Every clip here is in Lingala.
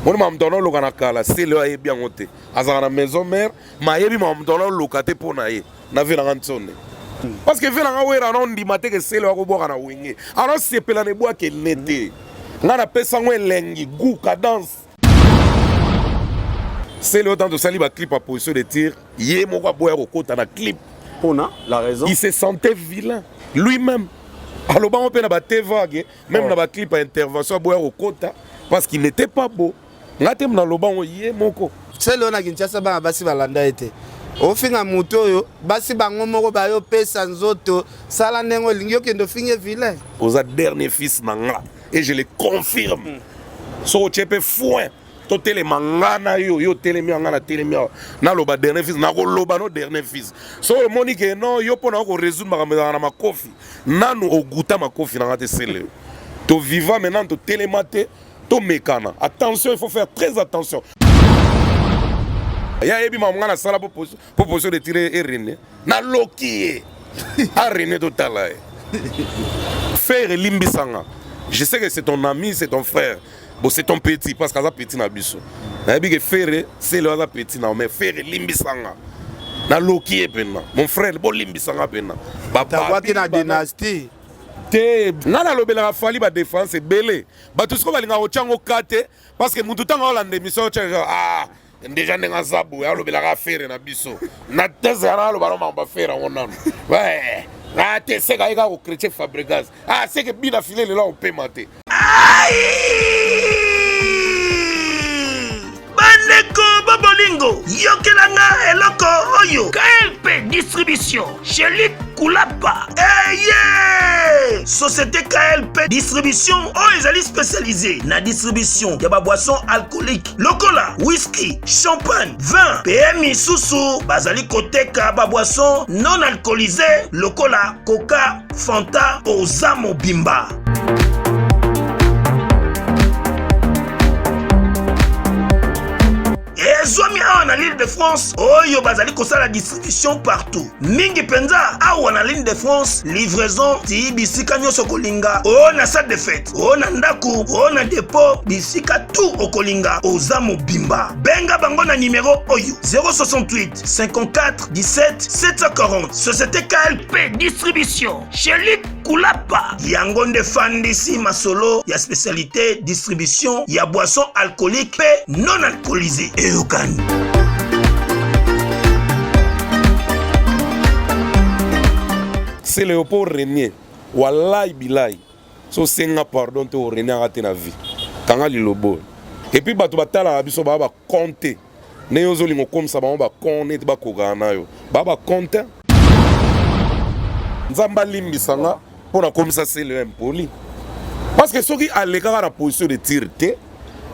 Moni makambo moto anaoluka na kala, sele oyo ayebi yango te. Azalaka na maison mère, ma ayebi makambo moto anaoluka te mpo na ye. Na vie na nga ntsonde. Parce que vie na nga wera anaondima te ke sele oyo akobwaka na wenge. Anaosepela na ebwakeli ne te. Nga napesa yango elengi, goût, cadence. Sele oyo tanto tosali ba clip ya position de tir, ye moko aboya kokota na clip. Pona la raison? Il se sentait vilain lui-même. Alobango mpe na ba TV age, même na ba clip ya intervention aboya kokota parce qu'il n'était pas beau. Nga te nalobango ye moko. Sele oyo na Kinshasa bana basi balanda ye te. Ofinga moto oyo basi bango moko bayo pesa nzoto sala ndenge olingi okende ofinge vilain. Oza dernier fils na nga et je le confirme. Soki otie mpe foin totelema nga na yo, yo otelemi awa nga natelemi awa, naloba dernier fils, nakoloba no dernier fils. Soki omoni ke non yo mpo na yo koresoudre makambo ezalaka na makofi, nanu oguta makofi na nga te sele. To viva maintenant totelema te, tomekana. Attention, il faut faire très attention. Ya yebi makambo nga nasala po position de tir erene, naloki ye arene totala ye. Frère elimbisa nga, je sais que c'est ton ami, c'est ton frère, bon c'est ton petit parce qu'aza petit na biso. Nayebi ke Ferre sele aza petit na mais Ferre elimbisa nga, naloki ye pena. Mon frère bolimbisa nga pena. Bababi na dynastie te, nga nalobelaka Fally ba défense ebele, bato sikoyo balingaka kotya yango ka te parce que mutu ntango aolanda émission otya ah déjà ndenge aza boye alobelaka Ferre na biso na tese wana aloba no makambo Ferre yango nanu ah te seka ye kaka kochrétien Fabregas ah seke bina file lelo akopema te. Bandeko babolingo, yokela nga eloko oyo. KLP Distribution chez Luc Kulapa. Eye! Société KLP Distribution oyo ezali spécialisée na distribution ya ba boissons alcooliques lokola whisky, champagne, vin pe misusu. Bazali koteka ba boissons non alcoolisées lokola coca, Fanta. Oza mobimba. Ezwami awa na l'Île de France oyo bazali kosala distribution partout, mingi mpenza awa na l'Île de France, livraison ti bisika nyonso okolinga, o na salle de fête, o na ndako, o na dépôt, bisika tout okolinga. Oza mobimba, benga bango na numero oyo 068 54 17 740. Société KLP Distribution chez Luc Kulapa, yango nde fandisi masolo ya spécialité distribution ya boisson alcoolique pe non alcoolisée. Eyokani. C'est Léopold Renier. Wallahi bilahi. So senga pardon te oreniaka te na vie. Kanga lilobo. Et puis bato batalaka biso ba ba compter. Ndenge ozolinga okomisa bango ba con neti bakokaka na yo. Ba ba compter. Nzambe alimbisa nga mpo nakomisa Celeo impoli. Parce que soki alekaka na position de tir te,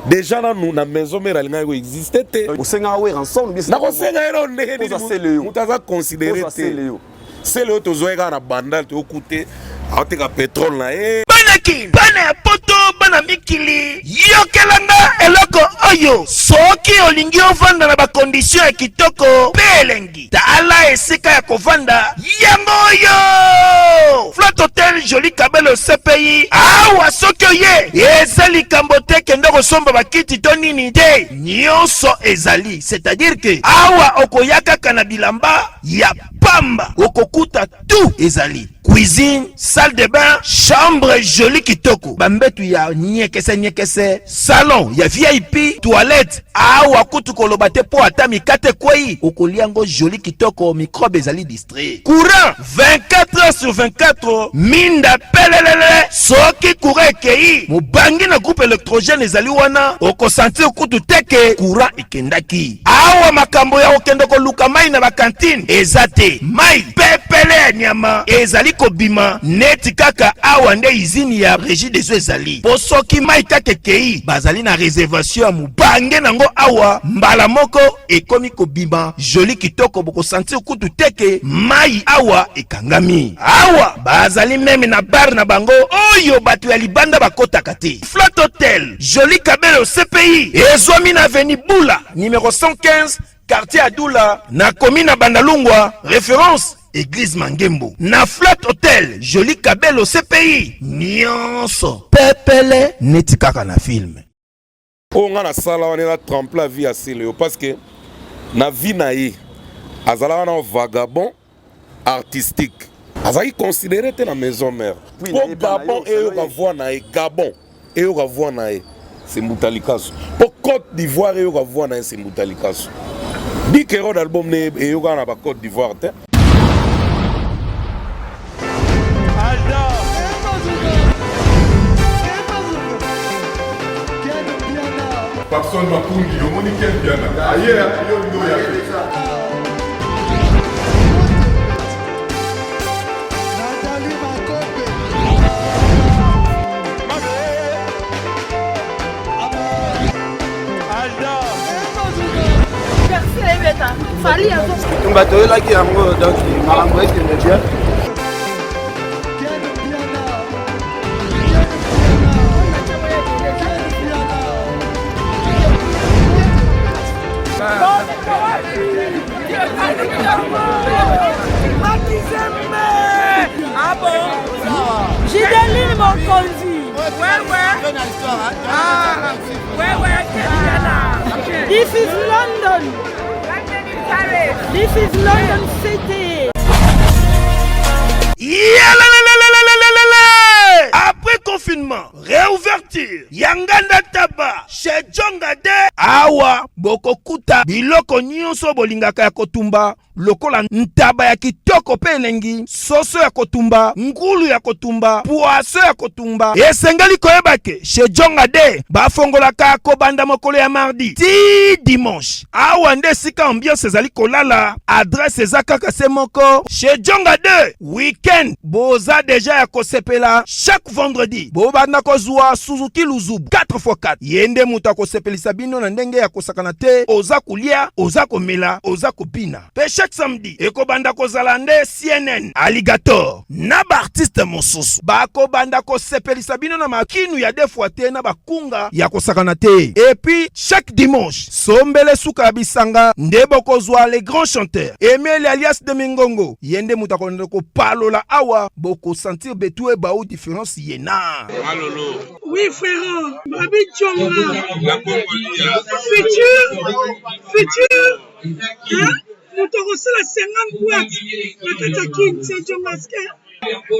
déjà nanu na maison mère alingaki koexiste te. Osengaka Wera ensemble bien. Nakosenga ye nano ndenge nini Oza Celeo. moto aza considéré Oza te. Celeo. Celeo tozwaki kaka na bandal toyokute aoteka pétrole na ye. Bana Kin, bana ya poto, bana mikili, yokela nga eloko oyo. Soki olingi ovanda na bakondition ya kitoko mpe elengi, tala esika ya kovanda yango oyo. Flat Hotel Jolie Kabelo CPI. Awa soki oye, eza likambo te kende kosomba bakiti to nini te, nyonso ezali. C'est-à-dire que awa okoya kaka na bilamba ya pamba, okokuta tout ezali. Cuisine, salle de bain, chambre jolie kitoko, bambetu ya nyekese nyekese, salon ya VIP, toilette. Awa kutu koloba te po ata mikate ekwei okolia yango jolie kitoko, microbe ezali distrait. Courant 24 heures sur 24, minda pelelele. Soki courant ekei, mobangi na groupe électrogène ezali wana, okosentir kutu te ke courant ekendaki. Awa makambo ya kokende koluka mai na bakantine eza te. Mai pepele ya nyama ezali kobima neti kaka awa nde izini ya Régie des eaux ezali. Po soki mai kaka ekei, bazali na réservation ya mobange nango awa, mbala moko ekomi kobima joli kitoko, bokosentir kutu te ke mai awa ekangami. Awa bazali meme na bar na bango oyo bato ya libanda bakotaka te. Flat Hotel Jolie Kabelo CPI ezwami na avenue Bula numéro 115 quartier Adula na commune ya Bandalungwa, référence Église Mangembo. Na Flat Hotel Jolie Kabelo CPI nyonso pepele neti kaka na film. Oyo nga nasala wana eza tremplin ya vie ya Celeo parce que na vie na ye azalaka na vagabond artistique, azalaki considéré te na maison mère po Gabon eyoka voix na ye, Gabon eyoka voix na ye c'est Mbuta Likasu, po Côte d'Ivoire eyoka voix na ye c'est Mbuta Likasu. Dikerod album ne eyokaka na ba Côte d'Ivoire te. Papson Makungi, omoni Ken Mpiana aye yo olingi oya te. Bitumba toyelaki yango donc makambo ekende bien. Gideline Mokonzi. Ouais, ouais. Ah, ouais, ouais. This is London. This is London City. Yalalalalalalalala! Après confinement, réouverture ya nganda taba chez Djonga de awa bokokuta biloko nyonso bolingaka ya kotumba lokola ntaba ya kitoko mpe elengi, soso ya kotumba, ngulu ya kotumba, poisson ya kotumba. Esengeli koyeba ke chez Djonga de bafongolaka kobanda mokolo ya mardi ti dimanche. Awa nde esika ambiance ezali kolala, adresse eza kaka se moko chez Djonga 2. Weekend boza deja ya kosepela chaque vendredi bobanda kozwa Suzuki Luzubu 4x4. Ye nde moto akosepelisa bino na ndenge ya kosakana te, oza kolia, oza komela, oza kobina. Pe chaque samedi ekobanda kozala nde CNN, Alligator na ba artistes mosusu bakobanda kosepelisa bino na makinu ya deux fois te na bakunga ya kosakana te. Et puis chaque dimanche sombele suka ya bisanga nde bokozwa les grands chanteurs Emile alias de Mingongo, ye nde moto akolanda kopalola awa, bokosentir betu ebau difference ye na Oui frérot, Babi Djonga. Futur, futur, hein? Moto akosala 50 boîte na kati ya kin, c'est Djonga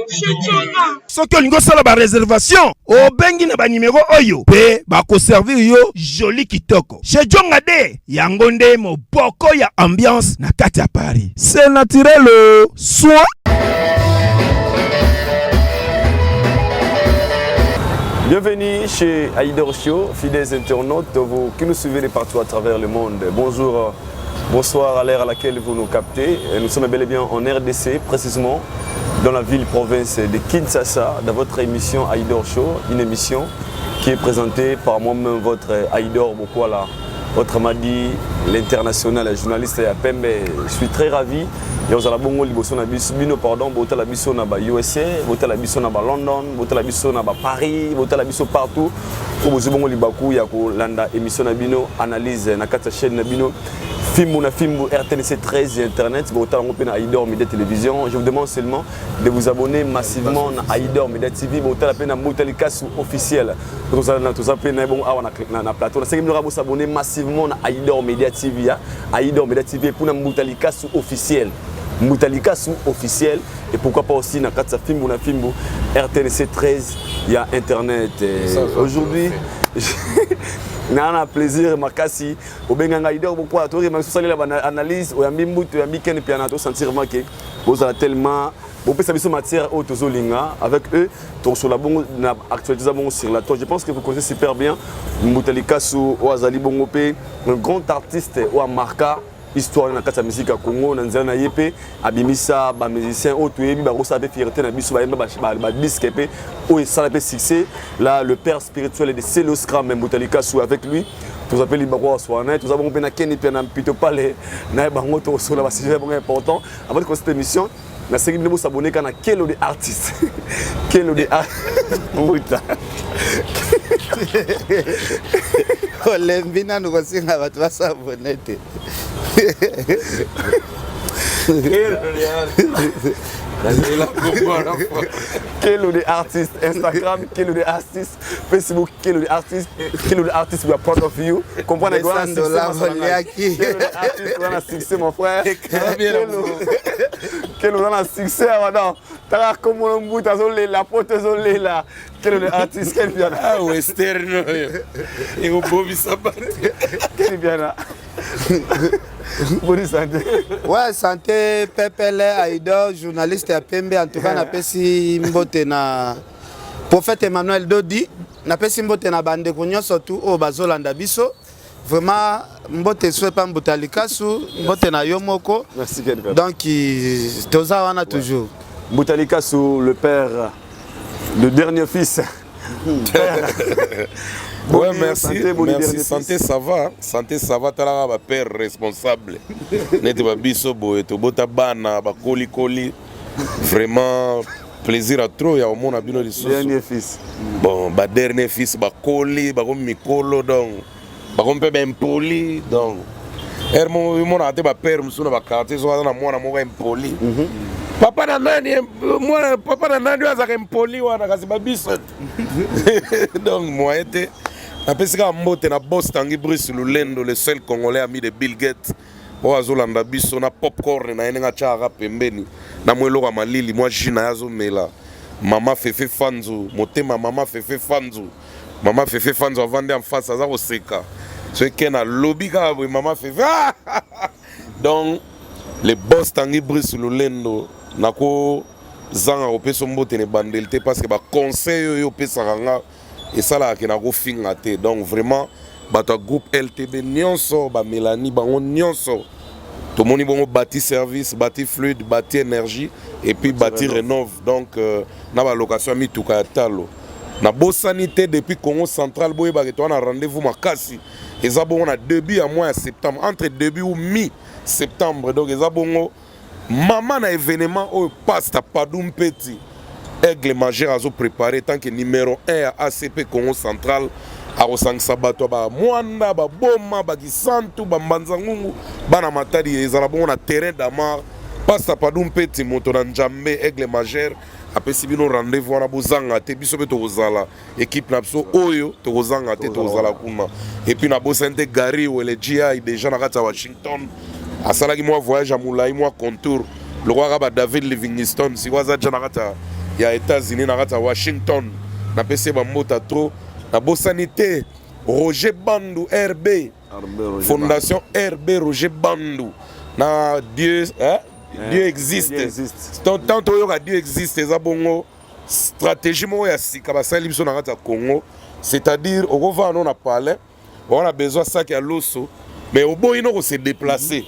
chez Djonga. Soki olingi osala ba reservation, obengi na ba numero oyo pe bakoservir yo joli kitoko. Chez Djonga de yango nde moboko ya ambiance na kati ya Paris. C'est naturel soin. Bienvenue chez Aïdor Show, fidèles internautes, vous qui nous suivez de partout à travers le monde. Bonjour, bonsoir à l'heure à laquelle vous nous captez. Nous sommes bel et bien en RDC, précisément dans la ville-province de Kinshasa, dans votre émission Aïdor Show, une émission qui est présentée par moi-même, votre Aïdor Bokwala, autrement dit l'international journaliste ya Pembe. Je suis très ravi. Et ozala bongo liboso na biso bino, pardon, botala biso na ba USA, botala biso na ba London, botala biso na ba Paris, botala biso partout. Po bozwi bongo libaku ya kolanda émission na bino, analyse na kati ya chaîne na bino Fimbu na Fimbu RTNC 13 internet, botala yango mpe na Aïdor Media Télévision. Je vous demande seulement de vous abonner massivement na Aïdor Media TV, botala mpe na Mbuta Likasu officiel. Tozala na toza mpe na bongo awa na plateau. Nasengi bino kaka bosabonner massivement na Aïdor Media TV, ya Aïdor Media TV pour na Mbuta Likasu officiel. Mbuta Likasu officiel et pourquoi pas aussi na kati ya Fimbu na Fimbu RTNC 13 ya internet. Aujourd'hui na na plaisir makasi obenga ngai Aïdor Bokwala, toyeba sosalela ba analyse oyambi Mbutu, oyambi Ken Mpiana, to sentir vraiment que bozala tellement bopesa biso matière oyo tozolinga avec eux tokosola bongo na actualité eza bongo sur la toile. Je pense que vous connaissez super bien Mbuta Likasu oyo azali bongo mpe un grand artiste oyo amarka histoire na kati ya musique ya Congo na nzela na ye mpe abimisa ba musiciens oyo toyebi bakosala mpe fierté na biso, bayemba ba disque mpe oyo esala mpe succès. Là, le père spirituel de Celeo Scram, Mbuta Likasu, avec lui toza mpe libaku ya soa na ye. Toza bongo mpe na Keni mpe na Mpito Pale na ye, bango tokosola ba sujet bongo important. Avant de commencer cette émission, nasengi bino bosabone kaka na Kelo de artiste, Kelo de Mbuta. Olembi nanu kosenga bato basabone te. Nalela kombo wana. Kelo the artist, Instagram, Kelo the artist, Facebook, Kelo the artist, Kelo the artist, we are proud of you. Comprendre 200 dollars oliaki. Kelo the artist, on a succès mon frère. Kelo, Kelo on a succès maintenant. Tala kombo mbuta azolela poto ezolela. Kelo the artist, quel bien. Ah, western oyo ekobomisa bato. Quel bien. Bonne santé. Ouais, santé pepele Aïdor, journaliste ya pembe en tout cas napesi mbote na prophète Emmanuel Dodi, napesi mbote na bandeko nyonso tu oyo bazolanda biso. Vraiment mbote so epa mbuta likasu, mbote na yo moko. Merci Ken Piana. Donc toza wana toujours. Mbuta Likasu, le père, le dernier fils. Ouais, Boni, merci. santé, boni merci. dernier Santé, fils. ça va. Santé, ça va. Talaka ba père responsable. Nete ba biso boye tobota bana ba koli koli. Vraiment plaisir à trop ya omona bino lisusu. Dernier fils. Bon, ba dernier fils ba koli, ba komi mikolo donc ba komi pe ba impoli donc. Er mo mona te ba père musu na ba quartier so aza na mwana moko impoli. Papa na nani mwana papa na nani oyo azalaka impoli wana kasi ba biso te. Donc moyen te. Napesi kaka mbote na boss Tanguy Bruce Lulendo le seul congolais ami de Bill Gates oyo azolanda biso na popcorn na ye ndenge atiaka pembeni na mwa eloko ya malili mwa jus na ye azomela. Mama Fefe Fanzu motema mama Fefe Fanzu mama Fefe Fanzu avandi en face aza koseka soki ken alobi kaka boye mama Fefe ah! Donc le boss Tanguy Bruce Lulendo nakozanga kopesa mbote na ebandeli te parce que ba conseil oyo opesaka nga esalaka ke nakofinga te. Donc vraiment bato ya groupe LTB nyonso ba Mélanie bango nyonso tomoni bongo bati service bati fluide bati énergie et puis bati rénove donc na ba location ya mituka ya talo nabosani te depuis Congo central boyebaka toza na rendez-vous makasi eza bongo na début ya mois ya septembre entre début ou mi septembre donc eza bongo mama na événement oyo pasta Padou Mpeti aigle majeur azo préparé tant que numéro 1 ya ACP Congo central akosangisa bato ya bamwanda baboma bakisantu bambanza ngungu bana matadi ezala bongo na terrain damar pasta Padou Mpeti moto na njambe aigle majeur apesi bino rendez-vous wana bozanga te biso mpe tokozala équipe na biso oyo tokozanga te tokozala kuna et puis nabosani te Gary Wele GI déjà na kati ya Washington asalaki mwa voyage ya molai mwa contour lokola kaka ba David Livingstone sikoyo aza déjà na kati ya États-Unis na kati ya Washington napesi ye bambota trop nabosani te Roger Bandu RB Fondation RB Roger Bandu na Dieu hein? Dieu existe. Dieu existe. Tant tant oyoka Dieu existe eza bongo stratégie moko ya sika basali biso na kati ya Congo, c'est-à-dire okovanda no na palais wana besoin sac ya loso mais oboyi no ko se déplacer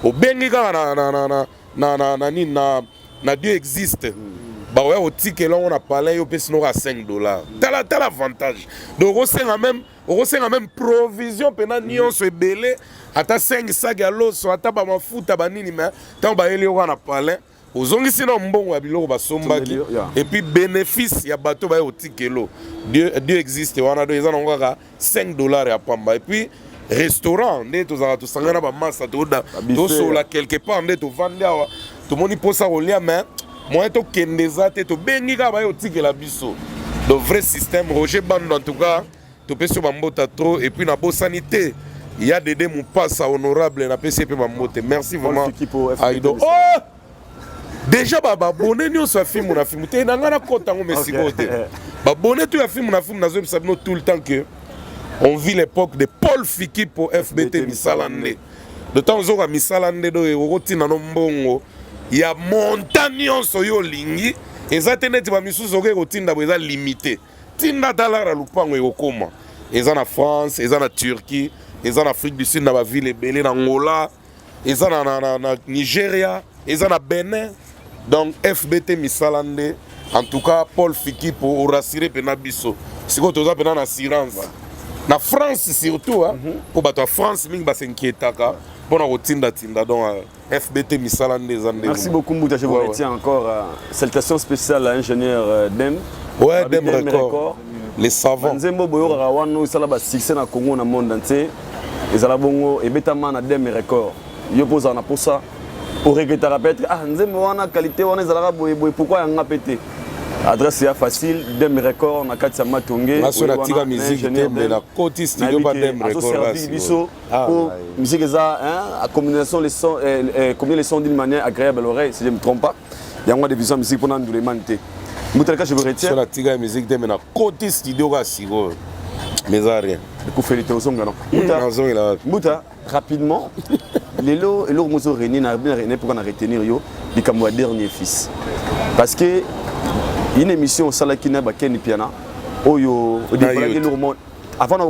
obengi kaka na na na na na na na nini na na Dieu existe bakoya kotikela yango na palais yo opesi noko ya 5 dollars tala tala avantage donc okosenga même okosenga même provision mpena nyonso ebele ata 5 sac ya loso ata bamafuta banini mais ntango bayeli yo kaka na palais ozongisi na mbongo ya biloko basombaki et puis bénéfice ya bato baye kotikelo Dieu, Dieu existe wana donc eza nango kaka 5 dollars ya pamba et puis restaurant nde tozalaka tosangana bamasa tosola quelque part nde tovandi awa tomoni mposa kolia mais moyen tokende eza te tobengi kaka baye kotikela biso donc vrai système Roger Bando en tout cas topesi yo bambota trop et puis nabosani te ya Dede Mupasa honorable napesi ye mpe bambote merci vraiment Aido oh déjà babone nyonso ya filmu na filmu te na ngai nakota yango mais sikoyo te babone to ya filmu na filmu nazoyebisa bino tout le temps que on vit l'époque de Paul Fikipo FBT misala nde de temps ozoka misala nde do okotina no mbongo ya montant nyonso yo olingi eza te neti bamisusu okoki kotinda bo eza limité tinda talara lupango ekokoma eza na France eza na Turquie eza na Afrique du Sud na bavile ebele na Angola eza na, na, na, na Nigeria eza na Benin donc FBT misala nde en tout cas Paul Fikipo orassure mpena biso sikoyo toza mpena na assurance na France surtout mpo bato ya France mingi basinquiétaka mpona kotindatinda donc FBT misala nde eza nde Merci beaucoup Mbuta, je vous Ouais, ouais. retiens encore. Salutations spéciales à ingénieur Dem. Ouais, Babi Dem Record. Les savants. Nzembo boyokaka wana osala ba succès na Congo na monde entier. Ezala bongo ebetama na Dem Record. Yo mpo ozala na posa Oregretaka peut-être, ah, nzembo wana, qualité wana ezalaka boye boye, pourquoi yanga pe te? Adresse ya facile, Dem Record na kati ya Matonge. Nga so natika musique te, mais nakoti studio pa Dem Record. Biso po musique eza, hein, combinaison les sons, combiner les sons d'une manière agréable à l'oreille, si je me trompe pas. Yango division musique mpona ndulemani te. Mutalika, je vous retiens. So natika musique te, mais nakoti studio kaka sikoyo, mais eza rien. Ekufeli te, ozonga no. Nazongela wapi? Mbuta, rapidement, lelo eloko mozo renier na bien renier, pourquoi na retenir yo likambo ya dernier fils? Parce que une émission osalaki na bakeni piana oyo odévoilaki eloko mo avant na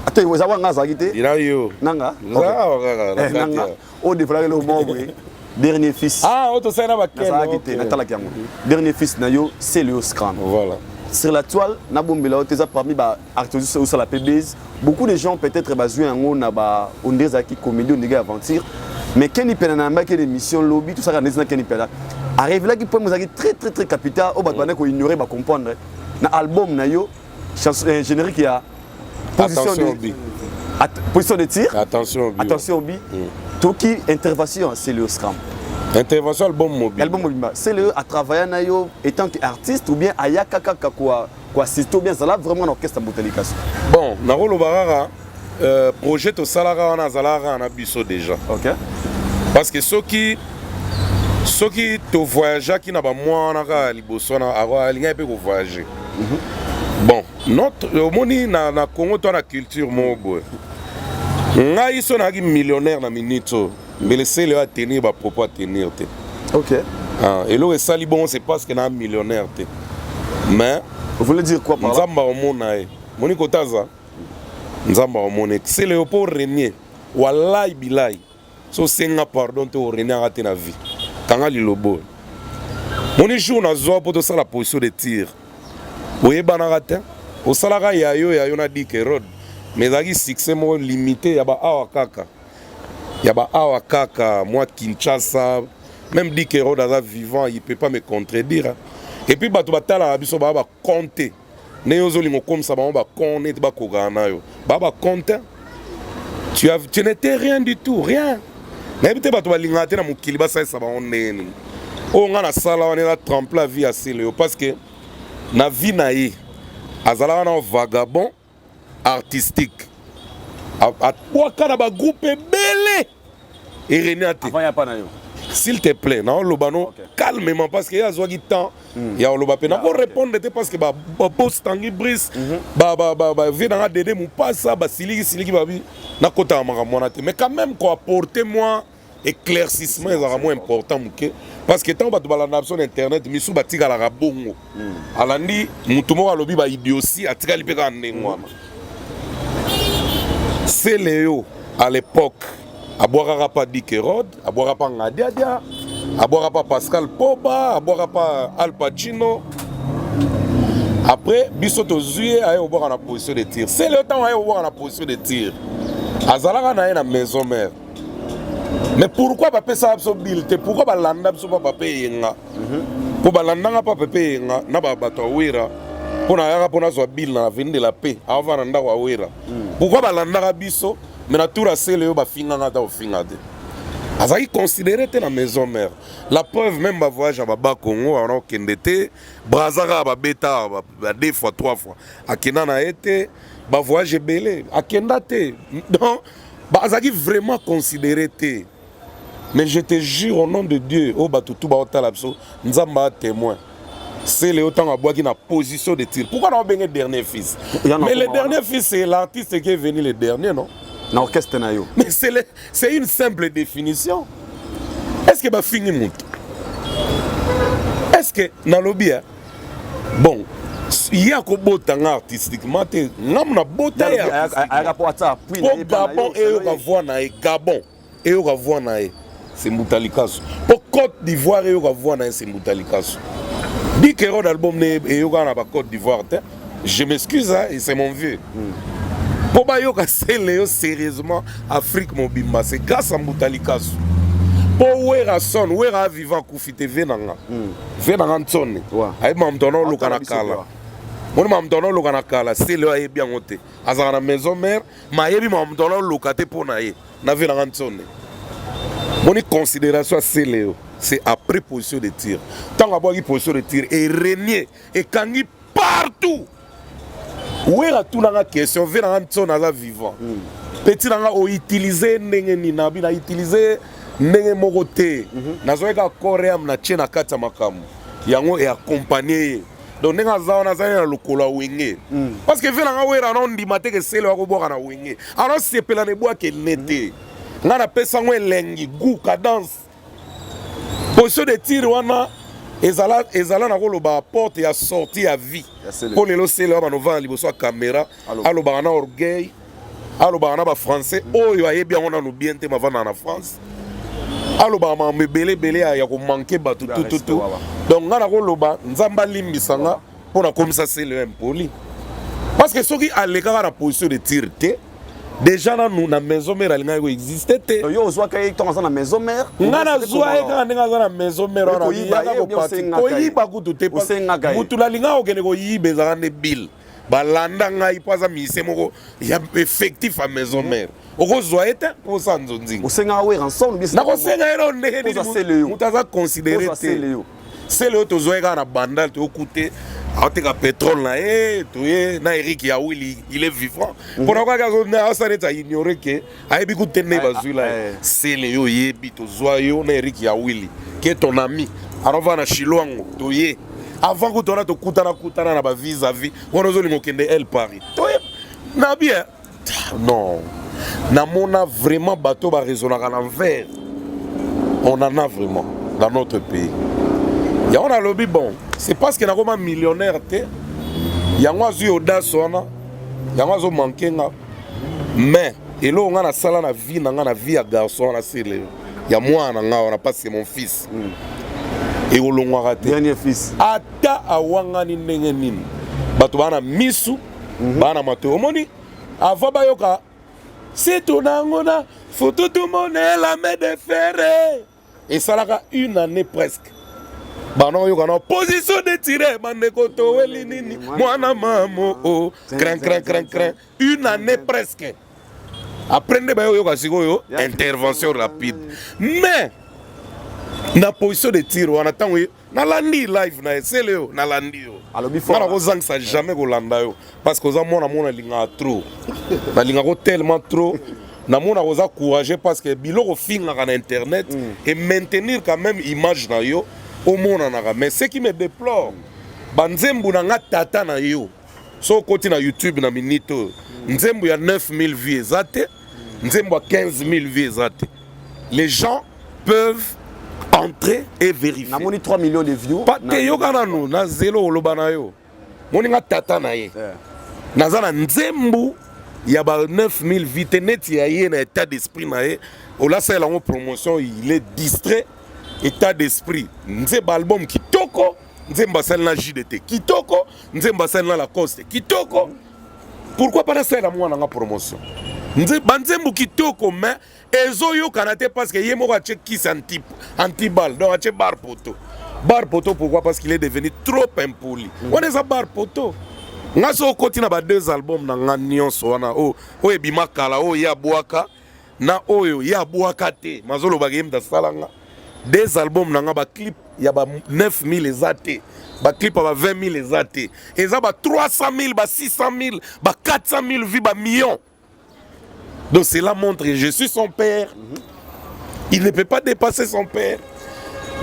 ate eza wanga azalaki te. Ina yo. Nanga. Kaka nanga oyo dévoilaki eloko moko boye, dernier fils. Ah, oyo tosali na bakeni. Nazalaki te, natalaki yango. Dernier fils na yo, c'est le Scram. Voilà. Sur la toile, nabombela yo te, eza parmi baartiste osala mpe base. Beaucoup de gens peut-être bazwi yango na ba onde ezalaki comédie, ondenge aventure. Mais Keni Pena, na yambaki émission lobi, tosalaka neti na Keni Pena, arévélaki point ezalaki très très très capital oyo bato bandaki koignore, bacomprendre na album na yo, chanson, générique ya position Attention de, bi. Position de tir. Attention bi. Attention bi. Toki intervention, c'est le Scram. Intervention, album mobile. Album mobimba, c'est le à travailler na yo étant que artiste ou bien ayaka kaka quoi quoi assister ou bien ezala vraiment na orchestre Mbuta Likasu? Bon, nakoloba kaka projet tosalaka wana, azalaka kaka na biso déjà. Parce que soki tovoyageaki na bamwa wana kaka liboso wana, alingaki mpe kovoyage. Bon, notre omoni na Congo to na culture moko boye, ngai so nazalaki millionnaire na minute oyo, mbele sele oyo atenir bapropos atenir te. Ah, eloko esali bongo, c'est parce que na millionnaire te, mais Vous voulez dire quoi par là? Nzambe akomona ye, moni kotaza Nzambe akomona ye. Sele yo mpo renier, walai bilai, so osenga pardon te, oreniaka te na vie. Kanga lilobo oyo. Moni jour nazwa mpo tosala position de tir, oyebanaka te, osalaka yayo yayo na Dik Herode, mais ezalaki succès moko limité ya baawa kaka, ya baawa kaka mwa Kinshasa. Même Dik Herode aza vivant, il peut pas me contredire, hein. Et puis bato batalaka biso baa bacompte ndenge ozolinga okomisa bango bacon neti bakokaka na yo, baa bacompte. Tu n'étais rien du tout, rien. Nayebi te bato balingaka te na mokili basalisa bango ndenge nini. Oyo ngai nasala wana eza tremplin ya vie ya sele yo, parce que na vie na ye azalaka na vagabond artistique, abwaka na bagroupe ebele, erenia te. Avant ya pa na yo. S'il te plaît, naoloba no calmement, parce que ye azwaki temps ya koloba mpe nakorépondre te, parce que babos Tangi Brice, bavie nanga Dede Mopasa basiliki siliki babi nakotaka makambo wana te. Mais quand même koapporter moi éclaircissement ezalaka mwa important moke, parce que ntango bato balanda biso na internet, misu batikalaka bongo, alandi motu moko alobi baidiotie, atikali mpe kaka ndenge wana. Sele à l'époque abwakaka pa Dik Herode, abwaka pa Ngadiadia, abwaka pa Pascal Poba, abwaka pa Al Pacino. Après biso tozwi ye, aye kobwaka na position de tir. Sele ntango aye kobwaka na position de tir, azalaka na ye na maison mère. Mais pourquoi bapesaka biso bile te? Pourquoi balanda biso mpa Pape Eyenga? Mpo balandanga mpa Pepe Eyenga na bato ya Wera, mpo nayaka mpo nazwa bile na Avenue de la Paix, aova na ndako ya Wera. Pourquoi balandaka biso? Mais na tour asele oyo bafinganga, ata kofinga te, azalaki considéré te na maison mère. La preuve, même bavoyage ya baba Congo wana okende te, Braza kaka babeta ba deux fois, trois fois, akenda na ye te. Bavoyage ebele akenda te. Donc azalaki vraiment considéré te. Mais je te jure au nom de Dieu, oyo bato tu baotala biso, Nzambe a témoin, Sele oyo ntango abwaki na position de tir, pourquoi na obenge dernier fils? Mais le dernier fils, c'est l'artiste qui est venu le dernier, non? Na orchestre na yo. Mais c'est une simple définition. Est ce que bafingi moto? Est ce que nalobi ya bon, ye akobota nga artistiquement te, ngamu nabota ye. Po Gabon eyoka voix na ye, Gabon eyoka voix na ye, c'est Mbuta Likasu. Po Côte d'Ivoire eyoka voix na ye, c'est Mbuta Likasu. Dik Herode, album ne eyokaka na bacôte d'Ivoire te. Je m'excuse, hein, c'est mon vieux. Mpo bayoka Sele yo sérieusement Afrique mobimba, c'est grâce à Mbuta Likasu. Mpo Wera son Wera avivant akufi te, ve nanga, ve nanga ntsone ayebi mamoto wana oluka na kala. Moni mamoto wana oluka na kala, Sele oyo ayebi yango te. Azalaka na maison mère, ma ayebi mamoto wana oluka te mpo na ye na ve nanga ntsone. Moni considération ya Celeo, c'est après position de tir. Ntango abwaki position de tir, erenie ekangi partout. Wera atunanga question ve nanga nso naza vivant, petit nanga, outilize ndenge nini? Nabi na utilize ndenge moko te. Nazwaki kaka corps âme na tie na kati ya makambo yango eaccompagne ye. Donc ndenge aza wana, azali na lokolo ya Wenge, parce que ve nanga Wera ana ondima te ke Celeo akobwaka na Wenge, anasepela na ebwakele te. Ngai napesa yango elengi, goût, cadence. Position de tir wana ezala, ezala na koloba porte ya sortie ya vie. Ya Celeo. Mpo lelo Celeo wana banovanda liboso ya caméra, alobaka na orgueil, alobaka na bafrançais oyo ayebi yango nanu bien te, mavandaka na France, alobaka makambo ebele ebele ya komanke bato Ya tututu. respect, wawa. Donc ngai nakoloba Nzambe alimbisa nga mpo nakomisa Celeo impoli, parce que soki alekaka na position de tir te, déjà nanu na Maison Mère alingaki koexiste te. Donc yo ozwaka ye ntongo aza na Maison Mère? Nga nazwa ye kaka ndenge aza na Maison Mère wana. Koyiba Yaka ye ou bien kopati osengaka ye? Koyiba kutu te. Osengaka ye? Mutu nalingaka kokende koyiba ezalaka nde bile balanda ngai, mpo aza musicien moko ya effectif ya Maison Mère, okozwa ye te mpo osala nzonzinga. Osengaka Werrason ou bien? Nakosenga ye no ndenge nini? Ozwa Celeo. Moto aza considéré Ozwa te. Celeo. Celeo tozwa ye kaka na Bandal, toyoku te aoteka pétrole na ye, toye na Erik Yawili, il est vivant, mpona kaka asala neti aignore ke ayebi ku te nde bazwila ye. Celeo oyebi, tozwa yo na Erik Yawili ke ton ami anovaa na Shilwango, toye avant kutu wana tokutana kutana na bavis-à-vis wana ozolinga okende El Paris, toye na bien. Non, namona vraiment bato baraisonnaka na envers, on en a vraiment dans notre pays. Yango nalobi, bon, c'est parce que nakoma millionnaire te, yango azwi audace wana, yango azomanke nga. Mais eloko nga nasala na vie na nga, na vie ya garçon wana, Celeo ya mwana na nga wana, parce que mon fils ekolongwaka te. Dernier fils. Ata awangani ndenge nini, bato baa na misu, baa na matoi. Omoni, avant bayoka situ nango na fututu monela me de Ferre, esalaka une année presque bana oyoka na position de tir, bandeko toweli nini, mwana mamo o crin crin crin crin. Une année presque après nde bayoyoka sikoyo intervention rapide. Mais na position de tir wana, ntango nalandi live na ye Celeo, nalandi yo. Alobi Nga fort. nakozangisa jamais kolanda yo, parce que oza mwana mona alingaka trop, nalingako tellement trop, namonaka oza courageux, parce que biloko ofingaka na internet et maintenir quand même image na yo omonanaka. Mais ce qui me déplore, banzembo na nga, tata na yo, so okoti na YouTube na minute oyo, nzembo ya 9000 vues eza te, nzembo ya 15 000 vues eza te. Les gens peuvent entrer et vérifier. Namoni 3 millions de views. Pa te, yoka nanu na zelo oloba na yo, moninga tata na ye, naza na nzembo ya ba 9000 vues te neti ya ye. Na état d'esprit na ye, olasalela yango promotion, il est distrait, état d'esprit. Nzembo album kitoko, nzembo asali na JDT kitoko, nzembo asali na Lacoste kitoko, pourquoi pas nasalela mwana nga promotion? Banzembo kitoko, mais ezoyokana te, parce que ye moko atie kisi anti antibal, donc atie bar poto, bar poto. Pourquoi? Parce qu'il est devenu trop impoli. Wana eza bar poto. Nga so okoti na ba deux albums na nga nyonso wana, oyo oyo ebima kala, oyo ye abwaka na oyo ye abwaka te, mazolobaka ye moto asala nga deux albums na nga, baclip ya ba 9000 eza te, baclip ya ba 20 000 eza te, eza ba 300 000, ba 600 000, ba 400 000 vues, ba millions. Donc cela montre que je suis son père. Il ne peut pas dépasser son père.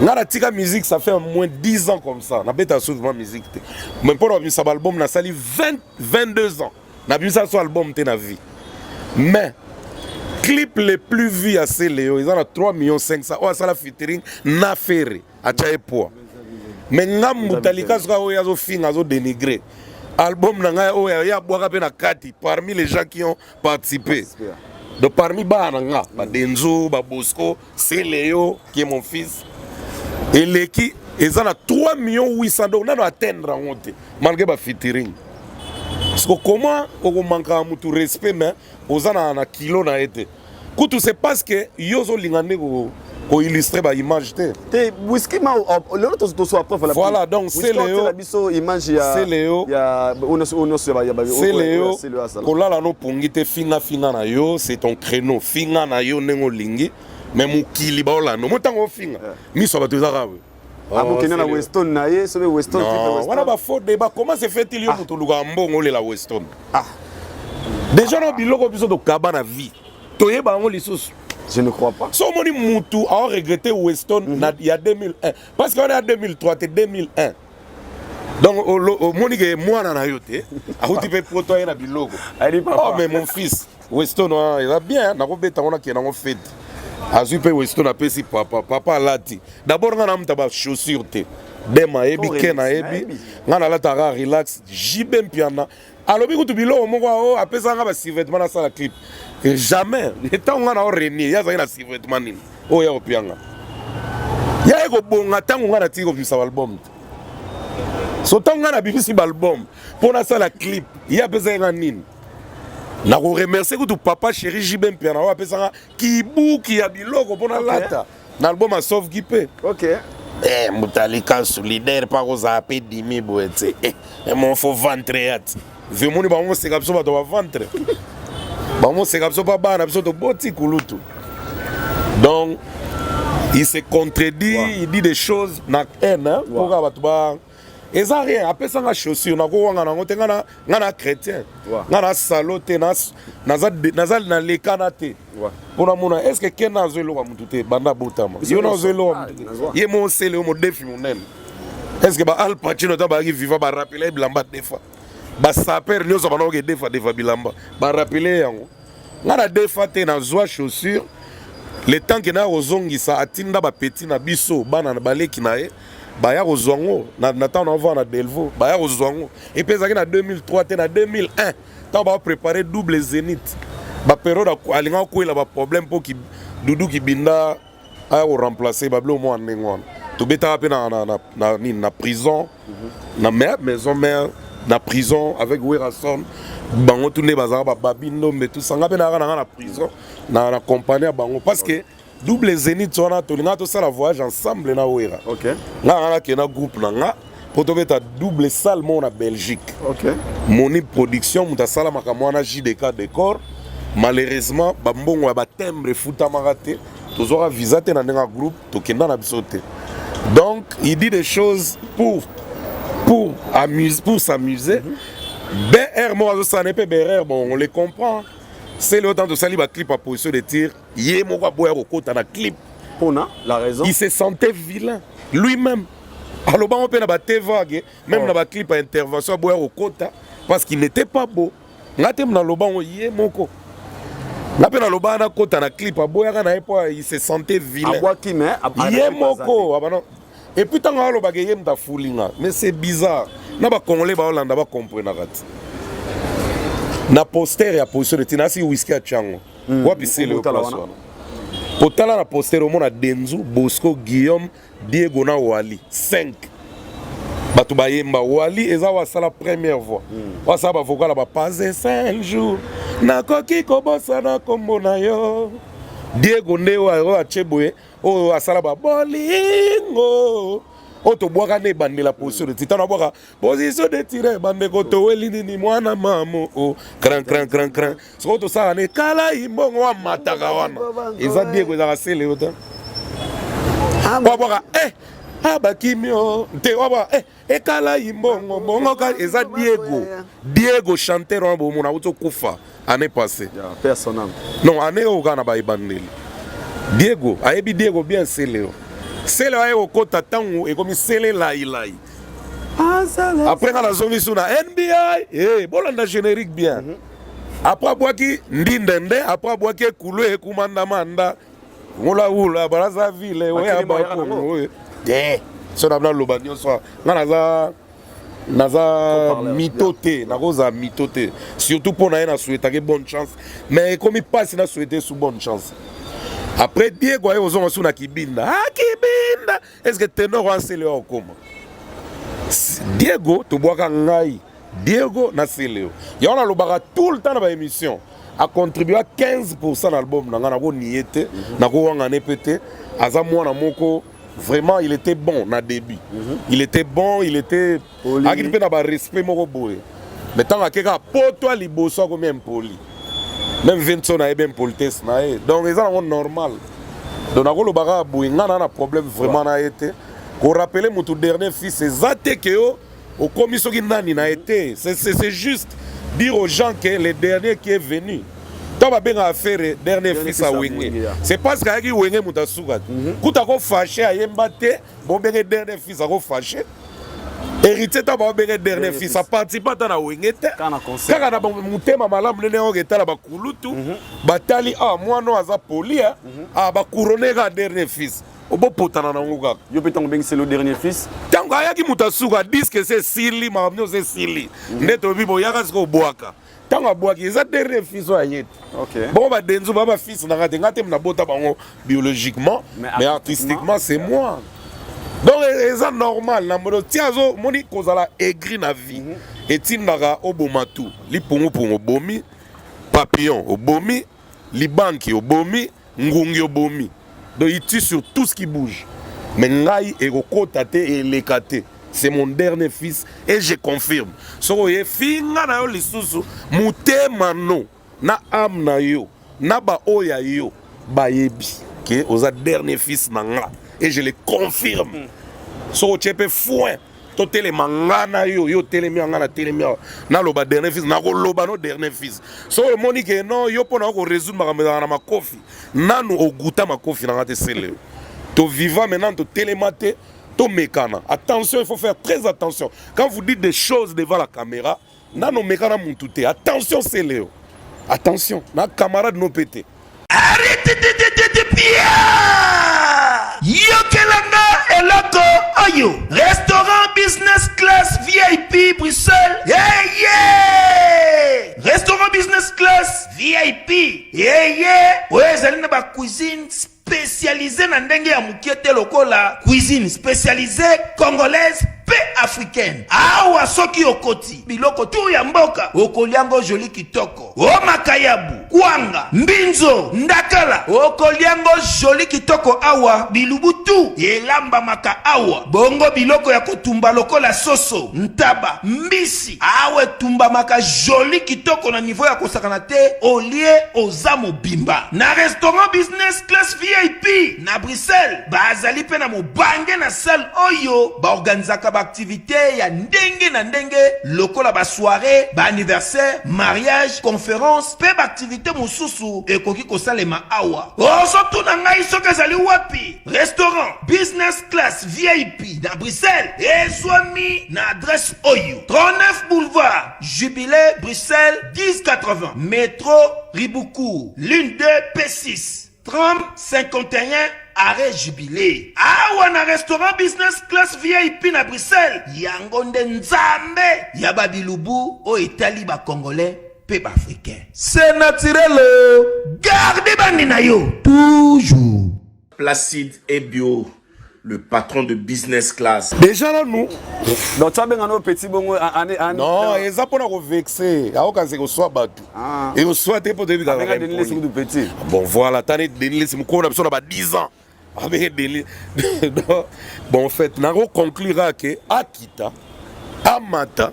Nga natika musique, ça fait au moins 10 ans comme ça. Nabeta souvent musique te. Mais mpo na babimisa baalbum, nasali 20, 22 ans. Nabimisa so album te na vie. Mais clip le plus vu ya Celeo eza na 3 millions 500, oyo asala featuring na Ferre, atya ye poids. Mais nga mbutalika soka oyo azofinga, azodénigre album na ngai, oyo ye abwaka mpe na kati parmi les gens qui ont participé. Donc parmi bana na nga, badenzo, babosco, Celeo qui est mon fils, eleki eza na 3 millions 800. Donc nano atteindre yango te malgré bafeaturing. Parce que comment okomankaka mutu respect, mais oza na kilo na ye te? Kutu c'est parce que yo ozolinga nde koillustre baimage te. Te, whisky ma lelo toswa preuve. Voilà, donc Celeo na biso image ya Celeo. Ya oyo nyonso ya Celeo. Celeo asala. Kolala no pongi te, finga finga na yo, c'est ton créneau, finga na yo ndenge olingi. Mais mokili baolanda omo ntango ofinga miso ya bato eza kaka boye. Akokende na Weston na ye soki Weston. Non, wana ba faux débat. Comment se fait-il yo moto olukaka mbongo olela Weston? Déjà na biloko biso tokaba na vie, toyeba yango lisusu. Je ne crois pas. So omoni mutu aoregrete Weston na ya 2001, parce que wana ya 2003 te, 2001. Donc omoni ke mwana na yo te akuti mpe poto aye na biloko. Ali papa. Oh, mais mon fils, Weston wana eza bien, nakobeta ngo, nakende yango fete. Azwi mpe Weston, apesi papa, papa alati. D'abord nga namuta bachaussure te, dem ayebi. Trop Ken relax, ayebi. Nayebi. Nga nalataka relax. JB Mpiana alobi kutu biloko moko o apesaka nga basurvêtement nasala clip. Jamais ntango nga na orenie ye azalaki na survêtement nini oyo ya kopianga ya ye kobonga. Ntango nga natiki kobimisa baalbum te, so ntango nga nabimisi baalbum mpo nasala clip, ye apesaki nga nini? Nakoremercie kutu papa chéri JB Mpiana oyo apesanga kibuki ya biloko mpo nalata na album asauve mpe. Eh, moto alika solidaire mpa kozala mpe dimi boye te. Eh, mo fo ventre ya te vemoni bango moseka biso bato baventre, bango moseka biso mpa bana biso toboti kulutu. Donc il se contredit. Il dit des choses na haine, hein, mpo kaka bato ba eza rien. Apesanga chaussure, nakowanga nango te. Nga na chrétien, nga na salo te, naza nalekana te mpo namona. Est ce que kena azwa eloko ya motu te banda abotama? Yo na azwa eloko ya motu te, ye mo osele yo modefi monene. Est ce que ba Al Pacino ta bayaki viva barapele ye bilamba defa? Basaper nyonso bandoki defa defa bilamba, barapele yango. Nga na defa te, nazwa chaussure le temps ke naya kozongisa, atinda bapeti na biso, bana na baleki na ye, baya kozwa yango na ntango naovanda na Delvaux, baya kozwa yango. Epe ezalaki na 2003 te, na 2001, ntango baprépare double Zénith. Baperiode alingaka kokwela baproblème mpo Dudu Kibinda aya koremplace babilo mwa ndenge wana. Tobetaka mpe na nini, na prison, na maison mère, na prison avec Werason. Bango tu nde bazalaka bababi ndombe tosanga mpe nayaka nanga na prison na compagnie ya bango, parce que double Zénith wana tolingaka tosala voyage ensemble na Wera. Nga nga nakende na groupe na nga mpo tobeta double salle moko na Belgique. Moni production, moto asala makambo wana, JDK Décor. Malheureusement bambongo ya batimbre efutamaka te, tozwaka visa te na ndenge ya groupe, tokenda na biso te. Donc il dit des choses pour amuse, pour s'amuser. BR moko azosala mpe berere. Bon, on les comprend. C'est le temps tosali baclip ya position de tir, ye moko aboya kokota na clip. Mpona la raison? Il se sentait vilain lui-même, alobango mpe na batevage même. Na baclip ya intervention aboya kokota parce qu'il n'était pas beau. Nga te nalobango, ye moko. Nga mpe nalobaka nakota na clip, aboyaka na ye mpo il se sentait vilain. Abwaki mais ye moko abana. Et puis ntango alobaka ye moto afuli nga, mais c'est bizarre na bacongolais baolanda bakomprenaka te. Na poster ya position de tina asi whisky atiango wapi sele oyo Otala place wana. wana otala na poster, omona Denzu, Bosco, Guillaume, Diego na Wali, 5 bato bayemba. Wali eza oyo asala première voix, oyo asala bavocal ya bapase 5 jours nakoki kobosana nkombo na yo. Diego nde oyo atie boye, oyo asala babolingo oyo tobwaka nde ebandela position de tir. Abwaka position de tir, bandeko toweli nini, mwana mamo o cran cran cran cran. Sikoyo tosala ne kala imbongo amataka wana eza Diego, ezalaka sele yo te. Wabwaka eh abakimi o te, wabwaka eh ekala imbongo bongo ka eza Diego. Diego chanteur wana bomona auti okufa année passée. Paix à son âme. Non, année oyo kaka na baebandeli. Diego ayebi Diego bien. Sele oyo, sele aye kokota ntango ekomi sele lailai. Après nga nazongi su na nbi. Eh, bolanda générique bien. Après abwaki ndindende, après abwaki ekulu ekumandamanda ngulawula Brazzaville oyo Bakeli moyaka abakongo nango. oyo te. So na naloba nyonso, nga naza parleur, mito te, nakozala mito te. Surtout mpo na ye nasouhaitaki bonne chance, mais ekomi mpasi na souhaite su bonne chance. Après Diego aye kozonga su na Kibinda. Ah, Kibinda, est ce que ténor wana sele oyo akoma Diego? Tobwaka ngai Diego na Seleo yango nalobaka tout le temps na baémission, acontribua 15 na album na ngai. Nakonie te, nakowangana mpe te. Aza mwana moko vraiment, il était bon na début. Il était bon, il était Poli. akili mpe na barespect moko boye. Mais ntango akeka poto ya liboso, akomi impoli. Même Vincent ayebi impolitesse na ye, donc eza nango normal. Donc nakoloba kaka boye, ngai na na problème vraiment na ye te. Korappeler motu dernier fils eza te ke yo okomi soki nani na ye te. C'est juste dire aux gens que le dernier qui est venu, ntango babengaka Ferre dernier fils ya Wenge, c'est parce que ayaki Wenge moto asuka te. Kuta akofâcher, ayemba te, bobenge dernier fils. Akofâcher Héritier, ntango babenge dernier fils, aparticipe ata na Wenge te, kaka na motema malamu ndenge oyo etala bakulutu batali awa, mwana oyo aza poli, a bacouronner kaka dernier fils, obopotana nango kaka. Yo mpe ntango obengiseli o dernier fils? Ntango ayaki moto asuka, disque ese esili, makambo nyonso esili, nde toyebi boyaka sika obwaka. Ntango abwaki, eza dernier fils oyo aye te. Bongo badenzu ba bafils na nga te, nga te nabota bango biologiquement, mais artistiquement c'est moi. Donc eza normal na modo ti azomoni kozala aigri na vie, etindaka oboma tu lipungupungu, obomi papillon, obomi libanki, obomi ngungi, obomi. Donc il tue sur tout ce qui bouge. Mais ngai ekokota te, eleka te. C'est mon dernier fils et je confirme. Soki oye finga na yo lisusu, motema no na âme na yo na baoyo ya yo bayebi ke oza dernier fils na nga et je le confirme. Soki otie mpe foin, totelema nga na yo, yo otelemi awa, nga na telemi awa, naloba dernier fils, nakoloba no dernier fils. Soki omoni ke non, yo mpo na korésoudre makambo ezalaka na makofi, nanu oguta makofi na nga te. Sele toviva maintenant, totelema te, tomekana. Attention, il faut faire très attention quand vous dites des choses devant la caméra. Nano omekana mutu te. Attention, Seleo, attention na camarade no mpe te. Arrêtez, yokelanga eloko oyo: restaurant business class VIP Bruxelles. Yeye, restaurant business class VIP yeye oyo ezali na bacuisine spécialisé na ndenge ya mokie te, lokola cuisine spécialisée congolaise mpe africaine. Awa soki okoti, biloko tu ya mboka okoliango joli kitoko, o makayabu, kwanga, mbinzo, ndakala, okoliango joli kitoko. Awa bilubu tu elambamaka awa, bongo biloko ya kotumba lokola soso, ntaba, mbisi, awa etumbamaka joli kitoko na niveau ya kosakana te. Olie, oza mobimba. Na restaurant business class VIP na Bruxelles, bazali mpe na mobange na salle oyo baorganizaka baactivité ya ndenge na ndenge, lokola basoirée, baanniversaire, mariage, conférence mpe baactivité mosusu ekoki kosalema awa. Ozotuna ngai soki ezali wapi? Restaurant business class VIP na Bruxelles ezwami na adresse oyo: 39 boulevard Jubilé, Bruxelles 1080, métro Ribaucourt, ligne 2 P6, tram 51, arrêt Jubilé. Awa na restaurant business class VIP na Bruxelles, yango nde nzambe ya babilubu oyo etali bacongolais mpe baafricain. C'est naturel, garde bandi na yo toujours. Placide Ebio, le patron de business class. Déjà nanu. Donc tu no petit bongo ane ane? Non, eza mpona kovexer, aokanisa ekoswa bato. Ah. Ekoswa te mpo toyebi. Abenga Denis Lessi kutu petit. Bon voilà, tani Denis Lessi mokolo na biso na ba 10 ans abenge Denis. Bon, en fait nako conclure ke akita, amata,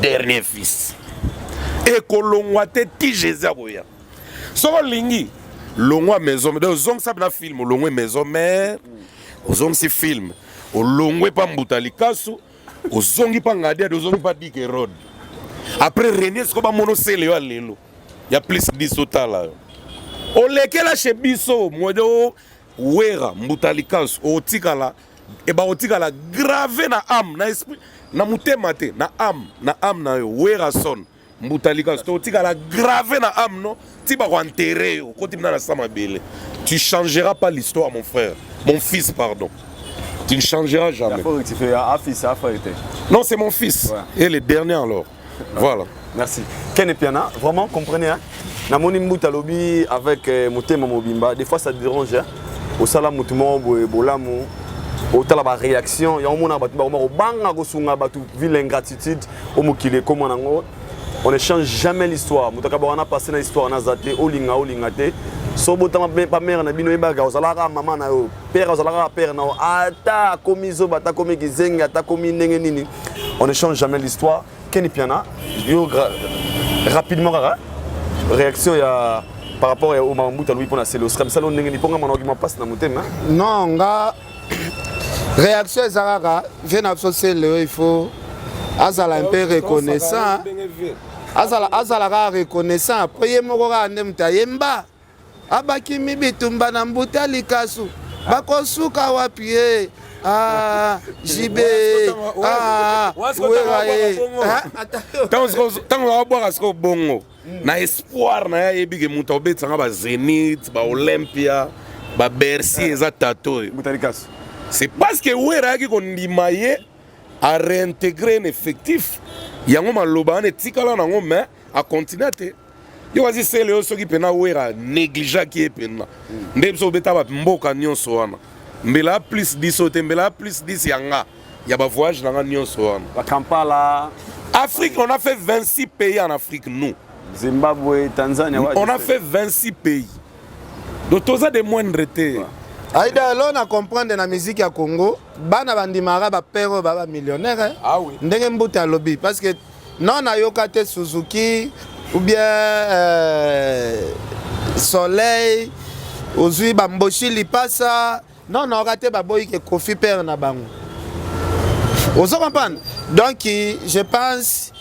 dernier fils ekolongwa te ti Jésus akoya. Soki olingi longwa maison, donc ozongisa mpena film, olongwe maison mère, ozongisi film, olongwe mpa mbuta likasu, ozongi mpa ngadiadi, ozongi mpa dike rod, après renie siko bamona osele yo ya lelo ya plus 10, otala yo olekela chez biso mwede o wera mbuta likasu, otikala bakotikala grave na âme, na esprit, na motema te, na âme, na âme na yo. Wera son mbuta likasu, totikala grave na âme no ti bakoenterrer yo, okoti mina na sa mabele. Tu changeras pas l'histoire, mon frère, mon fils, pardon, tu ne changeras jamais. Il faut rectifier, ah, fils, ah, frère. Non, c'est mon fils. Ouais. Et le dernier alors, voilà. Merci. Ken Piana, vraiment, comprenez, hein? Namoni Mbuta lobi avec motema mobimba, des fois ça dérange, hein? Osala mutu moko boye bolamu, otala baréaction yango, mona bato bakoma kobanga kosunga bato vu l'ingratitude. O mokili ekóma nango, on ne change jamais l'histoire. Moto akaba wana passé na histoire naza te, olinga olinga te. So botama pa mare na bino, oyebaka ozalaka mama na yo, père ozalaka père na yo, ata akomi zoba, ata akomi kizengi, ata akomi ndenge nini, on ne change jamais l'histoire. Kenny Piana, yo rapidement kaka réaction ya Par rapport ya Omar Mbuta alobi mpona Celeo Scram, sala ndenge nini mpo nga manaoki mwa mpasi na motema. Non, nga réaction eza kaka vie na biso Celeo, il faut azala un peu reconnaissant, azala kaka reconnaissant. Après ye moko kaka nde moto ayemba abakimi bitumba na mbuta likasu, bakosuka wapi ye? Ah, JB, ah, Wera ye. Ntango abwaka sikoyo bongo na espoir na ye, ayebi ke moto aobetisanga baZénith, baOlympia, baBercy eza tato oyo. Mbuta likasu. C'est parce que Wera ayaki kondima ye aréintégrer un effectif. Yango maloba wana etikala nango, mais akontinue te. Yo kasi sele oyo, soki mpena Wera négligeaki ye mpenza nde biso obeta bamboka nyonso wana, mbela ya plus 10 oyo te, mbela ya plus 10 ya nga ya bavoyage na nga nyonso wana. Bakampala. Afrique, on a fait 26 pays en Afrique, nous. Zimbabwe, Tanzania. Ouais, on je a sais. Fait 26 pays, donc toza de moindre te. Aida, elo na comprendre na musique ya Congo, bana bandimaka bapère oyo baa bamillionnaire. Ah oui. Ndenge mbuta alobi, parce que non, nayoka te Suzuki ou bien Soleil ozwi bamboshi lipasa. Non, nayoka te baboyi ke Kofi père na bango. Ozo comprendre? Donc je pense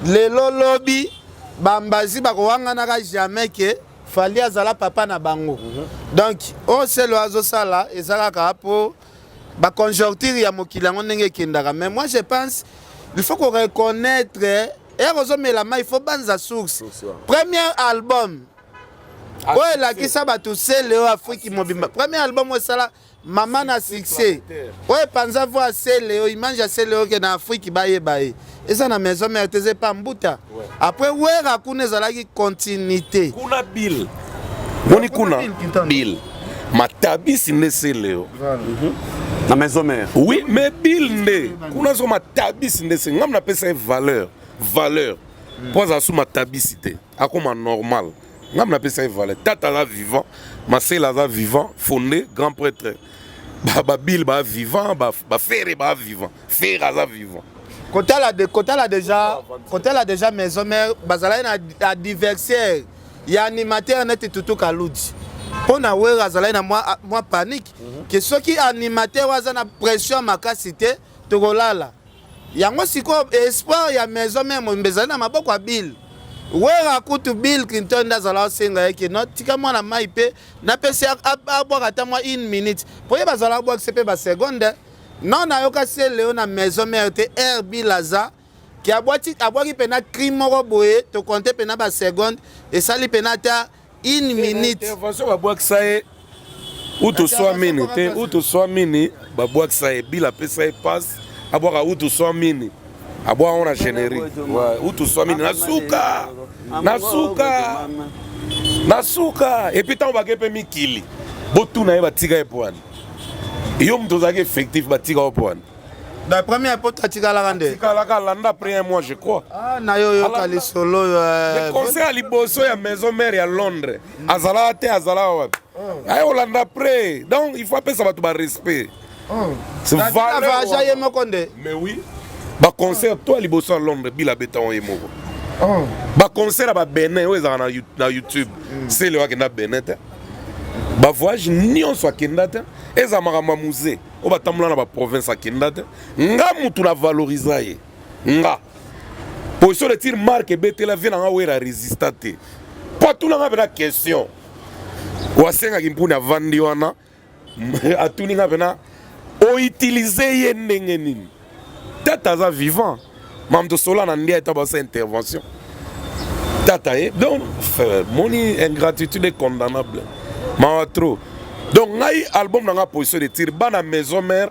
lelo lobi bambazi bakowanganaka jamais ke Fally azala papa na bango. Donc oyo selo azosala eza kaka mpo baconjoncture ya mokili yango ndenge ekendaka. Mais moi je pense il faut qu'on reconnaître ere ozomela mai, il faut banza source. Premier album oyo elakisa bato sele oyo Afriki mobimba, premier album oyo esala mama na succès, oyo epanza voix sele oyo, image ya sele oyo ke na Afriki bayeba ye, eza na Maison Mère te, eza epa mbuta. Après Wera kuna ezalaki continuité. Kuna Bill moni kuna Bill matabisi nde sele oyo. Na Maison Mère. Oui, mais Bill nde kuna so matabisi nde se ngam napesa ye valeur, valeur mpo azala su matabisi te, akoma normal. Ngam napesa ye valeur. Tata aza vivant, Masela aza vivant, Fondé grand prêtre, baBill baa vivant, baFerre baa vivant, Ferre aza vivant. Kotala déjà Maison Mère, bazalaki na adversaire ya animateur neti Tutu Kaludi. Mpo na Wera azalaki na mwa panique ke soki animateur oyo aza na pression makasi te, tokolala yango. Sikoyo espoir ya Maison Mère mobimba ezali na maboko ya Bill. Wera kutu Bill Clinton nde azala osenga ye ke no, tika mwana mai mpe napesi abwaka ata mwa une minute, mpo ye bazala abwakise mpe baseconde. Non, nayoka se leo na Maison Mère te, air Bill aza ke abwaki mpena cri moko boye, tokonte mpena baseconde, esali mpena ata une minute. Intervention babwakisa ye utu swa mini te, utu swa mini babwakisa ye. Bill apesa ye passe, abwaka utu swa mini, abwaka ngo na générique. Utu swa mini na suka, na suka, na suka. Et puis ntango bake mpe mikili, botuna ye batika ye po wana yo moto ozalaki effectif, batika yo po wana. Na première poto atikalaka nde. Atikalaka, alanda après un mois, je crois. Ah, na yo oyoka lisolo oyo. Concert ya liboso ya Maison Mère ya Londres, azalaka te, azalaka wapi? Aye kolanda après. Donc il faut apesa bato barespect. Voyage ye moko nde. Mais oui, baconcert to ya liboso ya Londres, Bill abeta ye moko. Baconcert ya baBenin oyo ezalaka na YouTube, sele oyo akenda Benin te, bavoyage nyonso akenda te, eza makambo ya musée oyo batambola na baprovince, akenda te. Nga mutu na valorisa ye, nga position de tir marque ebetela vie nanga. Wera résista te mpo atunanga mpena question wasengaki mpuni avandi wana, atuni nga mpena outilize ye ndenge nini. Tata aza vivant, mamu tosola na ndia eta basa intervention tata ye. Donc moni ingratitude est condamnable, mawa trop. Donc ngai album na nga Position de tir, bana Maison Mère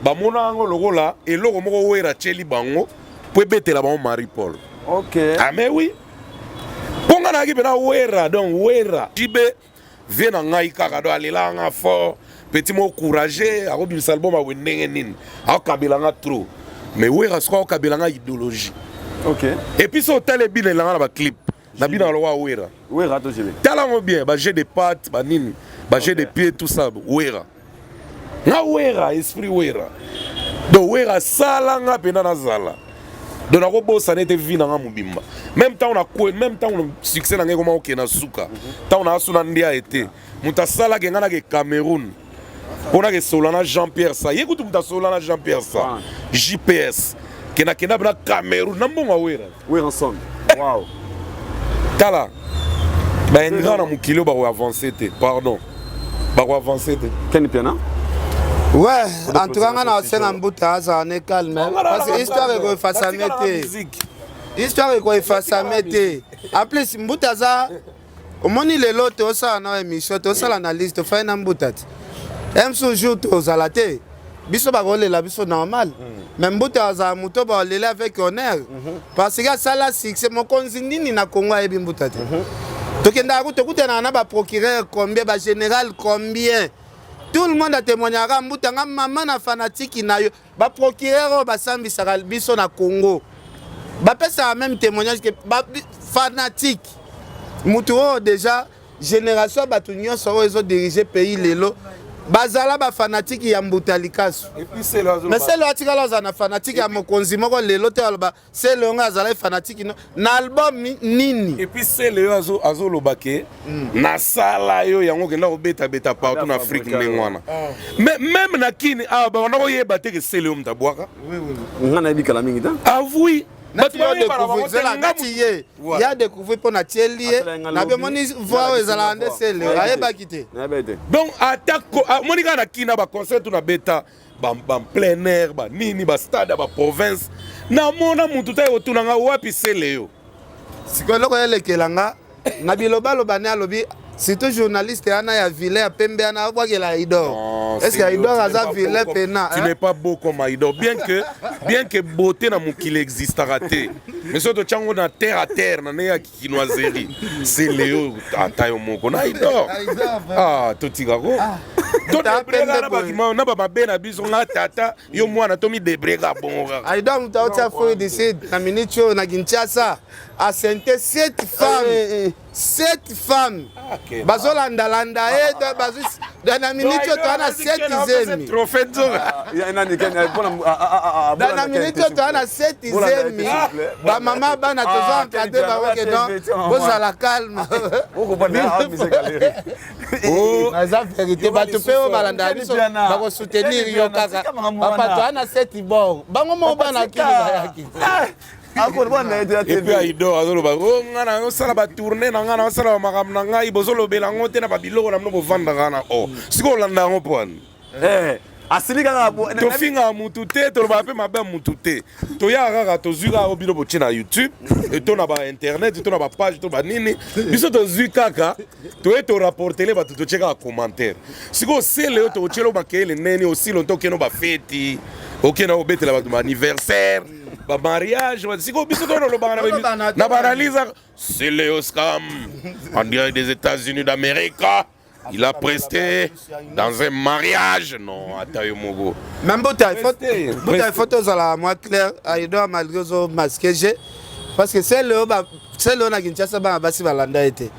bamona yango lokola eloko moko Wera atieli bango mpo ebetela bango Marie Paul. Ah mais oui, mpo ngai nayaki mpena Wera. Donc Wera JB vie na ngai kaka, donc alelaka nga fort, petit moko courageux, akobimisa album awe ndenge nini, akokabela nga trop. Mais Wera sikoyo akokabela nga idéologie. Et puis so otala ebina elanga na baclip na bino, aloka Wera. Wera to JB. Tala yango bien, bajet de patte, banini, bajet de pied, tout ça Wera. Nga Wera, esprit Wera. Donc Wera asala nga mpena nazala. Donc nakobosana ete vie na nga mobimba, même ntango nakwe, même ntango succès na ngai ekoma kokende na suka, ntango naasu na ndia ete moto asalaki ngai nake Cameroun mpo nake solola na Jean Pierre Sa. Ye kutu moto asolola na Jean Pierre Sa, JPS, ke nakenda mpe na Cameroun na mbongo awera. Werrason, wow. Tala, baingrat na mokili oyo bakoavance te, pardon, bakoavance te. Ken Piana. Ouais, en tout cas nga na osenga mbuta azala ne calme, parce que histoire ekoefasame te, histoire ekoefasame te. En plus mbuta aza, omoni lelo tosala na émission, tosala na liste, tofai na mbuta te. Msu jour tozala te, biso bakolela biso normal, mais mbuta azala moto bakolela avec honneur, parce que asala succès. Mokonzi nini na Congo ayebi mbuta te? Tokendaka, tokutanaka na baprocureur combien, bagénéral combien, tout le monde atémoignaka: mbuta nga mama na fanatique na yo. Baprocureur oyo basambisaka biso na Congo bapesaka même témoignage ke fanatique mutu oyo déjà génération ya bato nyonso oyo ezodirige pays lelo bazala bafanatike ya mbuta likasu. Mais Selo atikala ozala na fanatique ya mokonzi moko lelo te. Aloba Selo ngo azalaki fanatique no na album nini? Et puis Sele oyo azoloba ke nasala yo yango, okenda kobetabeta partout na Afrique ndenge wana, mais même na Kini awa babanda koyeba te ke Sele oyo moto abwaka. Nga nayebi kala mingi te. Avui. Bato nati ye ya découvrir mpo na tieli ye na bomoni voix oyo ezalaka nde Sele, ayebaki te. Donc ata omoni kaka na Kina, baconcert to na beta ba plein air, banini, bastade ya baprovince, namona mutu ta ekotuna nga: wapi Sele yo? Sikoyo eloko elekela nga na bilobaloba ne alobi, surtout journaliste wana ya vilain ya pembe wana abwakela Aidor. Est ce que Aidor aza vilain pena? Tu n'es pas beau comme Aidor, bien que beauté na mokili existaka te, mais soki totyango na terre à terre na ndenge ya kinoiserie, c'est leo ata yo moko na Aidor. Ah, totikako na bamabe na biso, nga tata, yo mwana, tomidebreka bongo kaka. Aidor moto auti Afrique du Sud na minute oyo na Kinshasa, asente sept femmes, sept femmes bazolandalanda ye na minute oyo. Toza na sept zemi na minute oyo, toza na sept zemi. Bamama bana tozo encadre bango ke non, bozala calme. Eza vérité, bato mpe oyo balandaka biso bakosoutenir yo kaka. Papa, toza na sept bord, bango moko bana kini bayaki. Et puis Aidor azoloba: o nga nazosala batournée na ngai, nazosala bamakambo na ngai, bozolobela yango te na babiloko na bino bovandaka na o. Sikoyo olanda yango mpo wani? Asili kaka. Tofingaka mutu te, tolobaka mpe mabe ya mutu te. Toyaka kaka, tozwi kaka oyo bino botie na YouTube to na bainternet to na bapage to banini. Biso tozwi kaka, toye torapportele bato, totie kaka commentaire. Sikoyo Sele oyo tokotiela makeyele neni osilo nte okende bafeti, okende obetela bato baanniversaire, bamariage. Sikoyo biso toyo nolobaka na baanalyse: Celeo Scam en direct des États-Unis d'Amérique, il a presté dans un mariage. Non, ata yo moko. Mais mbuta, il faut tozala mwa clair. Aidor, malgré ozo masque je, parce que Sele oyo, Sele oyo na Kinshasa, bana basi balanda ye te.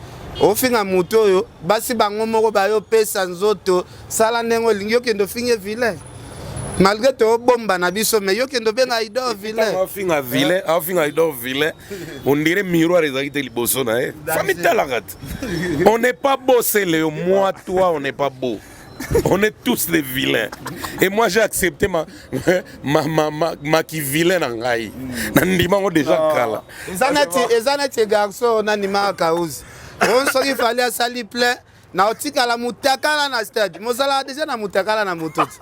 Ofinga motu oyo basi bango moko bayopesa nzoto, sala ndenge olingi, okende ofinge vilain. Malgré tobomba na biso, mais yo kende obenga Aidor vilain. Afinga vilain, afinga Aidor vilain, on dirait miroir ezalaki te liboso na ye. Fami talaka te. On n'est pas beau, c'est Léo, moi, toi, on n'est pas beau, on est tous des vilains. Et moi, j'ai accepté ma ki vilain na ngai, na ndima ngo déjà kala. Eza neti garçon nandimaka kauzi oyo, soki Fally asali plein na otikala mutakala na stade, mozalaka deja na mutakala na motu ti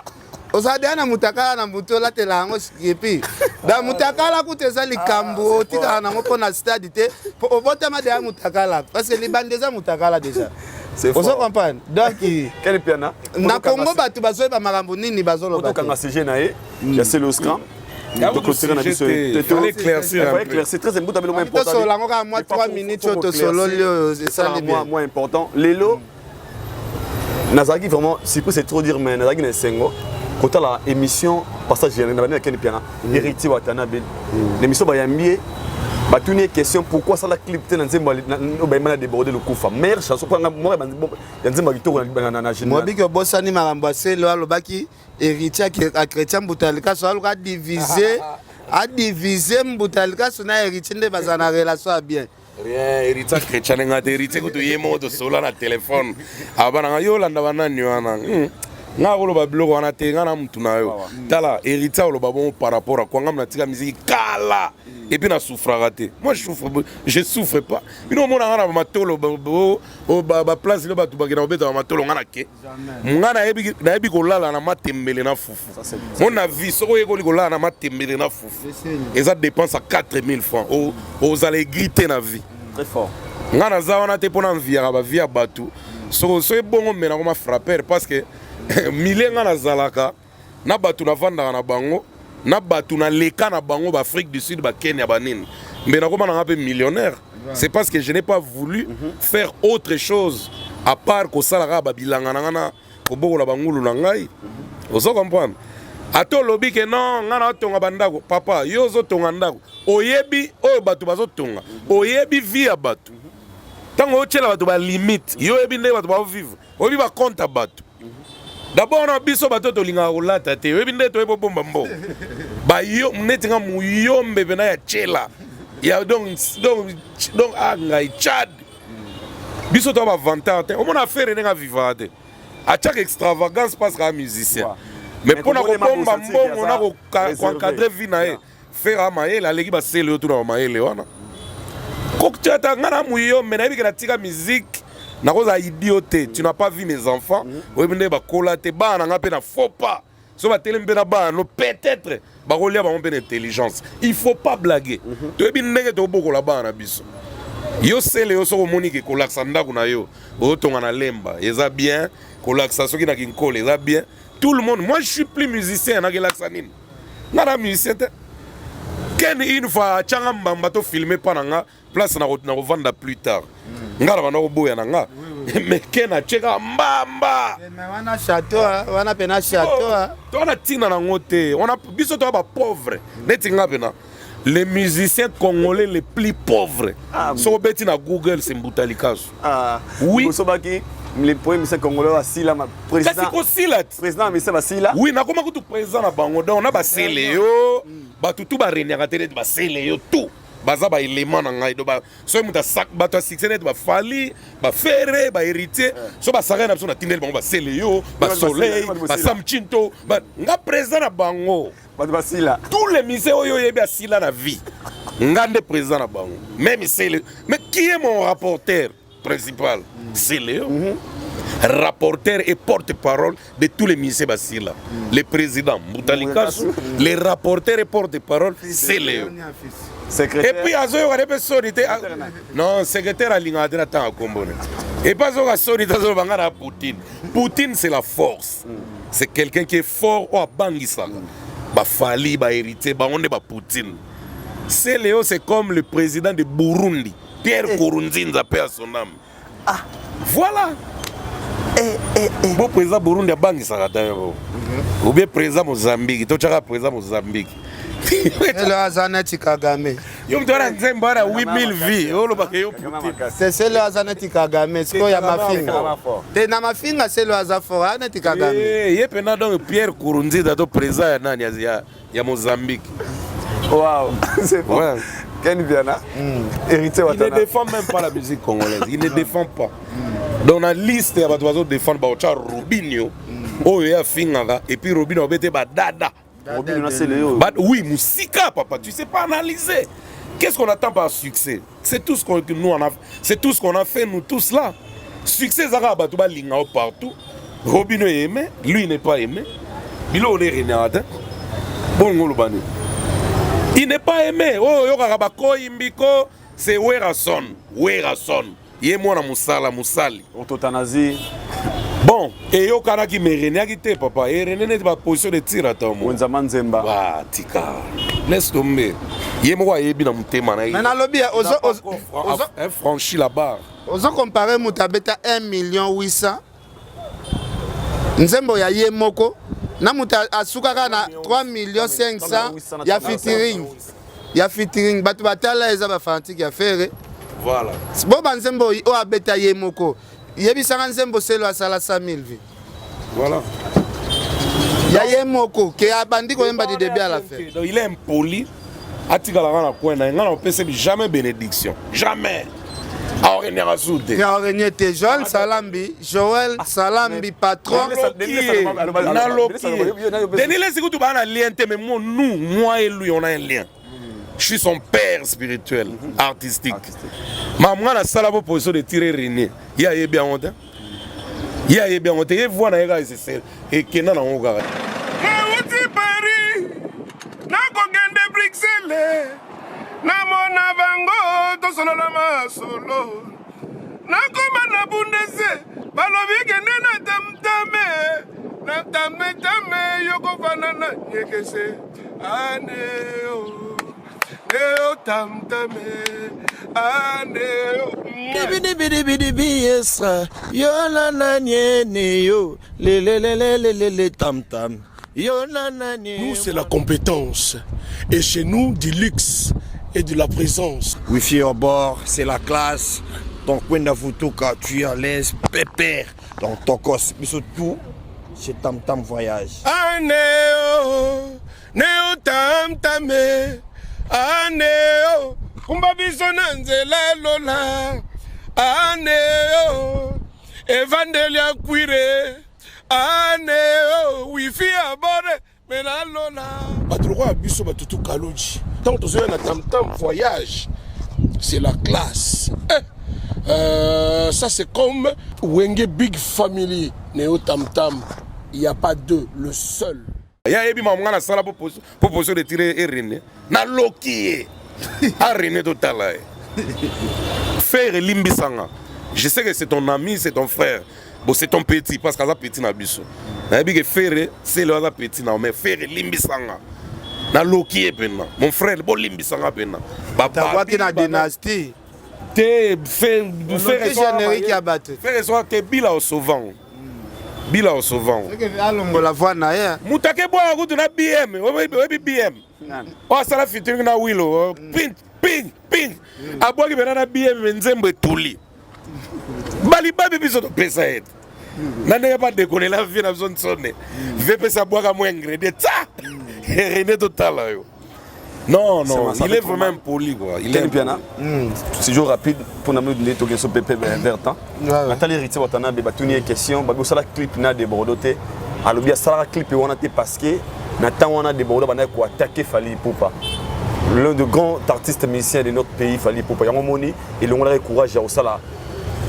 ozala deja na mutakala na motu, olatela yango. Et puis da mutakala kutu eza likambo otikala nango mpo na stade te, po obotama deja mutakala, parce que libanda eza mutakala déjà. Ozo comprendre? Donc Quel piana? na Congo bato bazoyeba makambo nini bazoloba. Otokanga sujet na ye ya Celeo Scram. Éclaircir. Très important. Tosolola yango kaka mwa 3 minutes oyo tosololi oyo esali bien. Moins important, lelo nazalaki vraiment surpris, c'est trop dire, mais nazalaki na esengo kotala émission passage na bandi na Ken Piana, Héritier Watanabe. Na émission bayambi ye, batuni ye question: pourquoi asala clip te na nzembo oyo bayemba na Débordé Lokufa, meilleure chanson moko ya nzembo ya kitoko na Mobiki, obosani makambo ya Selo. Alobaki Héritier achrétien, mbuta likaso aluka divise. Adivise Mbuta Likasu na Héritier nde bazala na relation ya bien. Rien, Héritier chrétien nga te. Héritier kutu ye moko tosola na telefone, abana nga, yo olanda banani wana. Nga koloba biloko wana te, nga na mutu na yo. Tala, Héritier oloba bongo par rapport à quoi? Nga natika musique kala et puis na souffraka te. Moi, je souffre, je souffre pas. Bino omona nga na bamatolo, baplace le bato bakenda kobeta bamatolo, nga na ke, nga nayebi kolala na matembele na fufu. Mo na vie, soki oyekoli kolala na matembele na fufu, eza dépense ya 4000 francs, ozala aigri te na vie. Très fort. Nga naza wana te mpona nviaka bavie ya bato. Soki bongo me nakoma frappeur, parce que milie nga nazalaka na bato, navandaka na bango, na bato naleka na bango, baAfrique du Sud, baKenya, banini, mbe nakoma nanga mpe millionnaire. C'est parce que je n'ai pas voulu faire autre chose à part kosala kaka babilanga na nga na kobokola bangulu na ngai. Ozo comprendre? Ata olobi ke non, ngai naotonga bandako, papa, yo ozotonga ndako, oyebi oyo bato bazotonga, oyebi vie ya bato. Ntango otiela bato balimite, yo oyebi ndenge bato baovivre, oyebi bacompte ya bato. D'abord na biso bato tolingaka kolata te, oyebi nde toyebi obomba mbongo. Bayo neti nga, muyombe mpena ya tshela ya donc a ngai Tchad, biso toa bavantard te. Omona affaire ndenge avivaka te, atiaka extravagance parce que aza musicien, mais mpona kobomba mbongo na koencadre vie na ye, Ferre amayele aleki basele oyo tuna bamayele wana. Kotiata nga na muyombe, nayebi ke natika musique, nakozala idiot te. Tu n'as pas vu mes enfants, oyebi nde bakola te. Bana na nga mpe na faux pas, so batelemi mpe na bana no, peut-être bakolia bango mpe na intelligence. Il faut pas blaguer. Toyebi ndenge tobokola bana na biso. Yo sele, yo soki omoni ke kolakisa ndako na yo ozotonga na Lemba eza bien, kolakisa soki na Kinkole eza bien, tout le monde. Moi, je suis plus musicien, nakelakisa nini? Nga na musicien te. Ken une fois atianga mbamba, to filme mpa na nga place na kovanda. Plus tard nga na banda koboya na nga, mais Ken atieka mbamba. Wana château wana mpena château. To wana ntina nango te. Wana biso toya bapauvre neti nga mpena, les musiciens congolais les plus pauvres. Soki obeti na Google, c'est Mbuta Likasu. Oui, baki les premiers musiciens congolais asila. Président, kasi kosila ti président musicien basila. Oui, nakoma kutu président na bango. Donc na basele yo, bato tu baregnaka te neti basele yo, tout baza baélément na ngai. Donc soki moto, bato ya succès neti baFally, baFerre, baHéritier, so basakani na biso, natindeli bango basele yo, basoleil, basam chinto, nga président na bango. Bato basila. Tous les musiciens oyo oyebi asila na vie, nga nde président na bango, même sele. Mais qui est mon rapporteur principal? C'est Léo, rapporteur et porte-parole de tous les musiciens basila. Le président Mbuta Likasu, les rapporteurs et porte-parole, c'est Léo. Secrétaire. Et puis azoyoka nde mpe soni te. Non, secrétaire alingaka te na ntango akombone. Et puis azoyoka soni te, azoloba nga na Poutine. Poutine, c'est la force, c'est quelqu'un qui est fort, oyo abangisaka baFally, bahéritier, bango nde baPoutine. C'est Léo, c'est comme le président de Burundi, Pierre Nkurunziza, paix à son âme. Ah, voilà. Bo président Burundi abangisaka ta yo, ou bien président Mozambique, totyaka président Mozambique. Elo aza neti Kagame. Yo moto wana, nzembo wana 8000 vie, olobaka yo Poutine. Sesele aza neti Kagame sikoyo ya mafinga te, na mafinga selo aza fort, aza neti Kagame. Ye mpena donc Pierre Nkurunziza to président ya nani ya Mozambique. Wow, c'est bon. Ouais. Ken Viana, héritier Il ne Watana. défend même pas la musique congolaise. Il ne défend pas. Donc na liste ya bato bazodéfendre, baotya Robinio oyo ye afingaka, et puis Robinio abete badada. Robinio na sele yo. Bah, oui, Moussika, papa, tu sais pas analyser. Qu'est-ce qu'on attend par succès? C'est tout ce qu'on que nous on a, c'est tout ce qu'on a fait, nous tous là. Succès, ça bato balinga partout. Robinio est aimé, lui il n'est pas aimé. Bilo on est renégat. Bon ngolobani. Il n'est pas aimé. Oh, yo kaka bakoyi mbiko, c'est Werason. Werason. Ye mwana musala musali. Ototanazi. Bon, eyokanaki me eregnaki te, papa. Erene neti baposition de tir ata mo. Wenzama Nzemba. Ba tika. Laisse tomber. Ye moko ayebi na motema na ye. Me nalobi ya, Franchi la barre. Ozo compare moto abeta 1 million 800 nzembo ya ye moko na moto asukaka na 3 million 500 ya featuring, ya featuring. Bato batala eza bafanatike ya Ferre. Voilà. Bo banzembo oyo abeta ye moko, yebisanga nzembo selo asala 100 000 vues. Voilà. Ya ye moko ke abandi koyemba du début à la fin. Donc il est impoli, atikalaka na coin na ye. Ngai na opesa jamais bénédiction, jamais. Aoregnaka su te. Aoregne te. Joël Salambi, Joël Salambi, patron. Naloki Denis Lessi kutu baa na lien te, mais moi, nous, moi et lui, on a un lien. Je suis son père spirituel, artistique. Ma nga nasala po position de tirer rene, ye ayebi yango te, ye ayebi yango te. Ye voi na ye kaka esesele ekenda nango kaka. Nauti Paris, nakokende Bruxelles, namona bango, tosolola masolo. Nakoma na Bundese, balobi kende na tamtame, na tametame, yokofanda na nyekese aneo neo tamtame aneo. Dibidibidibidibi esra yo na naniene yo lelelelelele tam tam yo na nanie. Nous, c'est la compétence. Et chez nous, du luxe et de la présence. Wifi au bord, c'est la classe. Donc Wenda Vutuka, tu es à l'aise, pépère. Donc Tokos, mais surtout, c'est Tam Tam Voyage. Aneo neo tamtame aneo, kumba biso na nzela lola aneo, evandeli ya kwire aneo, wifi ya bore mela lola. Bato lokola biso, bato tu kaloji, ntango tozoya na Tamtam Voyage, c'est la classe. Eh, ça c'est comme Wenge Big Family. Neo Tam Tam, il n'y a pas deux, le seul. Ye ayebi makambo nga nasala po position de tirer erene. Naloki ye arene, totala ye. Frère, elimbisanga, je sais que c'est ton ami, c'est ton frère, bon, c'est ton petit, parce que aza petit na biso. Nayebi ke frère sele aza petit na, mais frère, elimbisanga, naloki ye mpena. Mon frère, bolimbisanga mpena. Tabwaki na dynastie. Te. Générique ya bato. Frère so te bila osauvan, bila osauvan. Alongola voi na ye. Moto akebwaka kutu na BM, oyebi BM oyo asala featuring na Wilo, ping ping ping, abwaki mpena na BM, me nzembo etuli balibabi. Biso topesa ye te na ndenge badekonela vie na biso nsone ve pesa abwaka mo ingrédient tsa rene, totala yo. Non, non, il est vraiment impoli, quoi. Il est Piana. Toujours rapide pour nous donner ton question PP vers temps. Nathalie Héritier Watanabe batuni question, babi osala clip na de Bordeaux te. Alobi asala clip wana te parce que na temps wana de Bordeaux bana ko attaquer Fally Ipupa. L'un des grands artistes musiciens de notre pays, Fally Ipupa. Yango moni elongola courage ya osala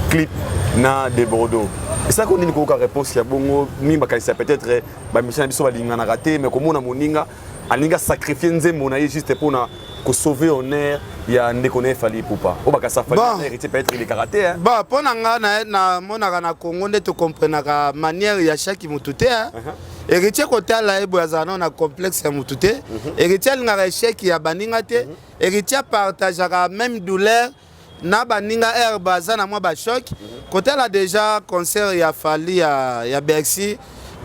clip na de Bordeaux. Et ça qu'on dit ko réponse ya bongo mi bakanisa peut-être ba musiciens na biso balinganaka te, mais komona moninga alingi sacrifier nzembo na ye juste mpona kosauver honneur ya ndeko na ye Fally Ipupa oyo bakasa Fally Bon. Héritier peut-être elekaka te, hein. Bon, mpo na nga, namonaka na Congo nde tokomprenaka manière ya chaque motu te, hein. Héritier, kotala ye boye, azala nano na complexe ya motu te. Héritier alingaka échec ya baninga te. Héritier apartageaka même douleur na baninga aire baza na mwa bachoc. Kotala déjà concert ya Fally ya Bercy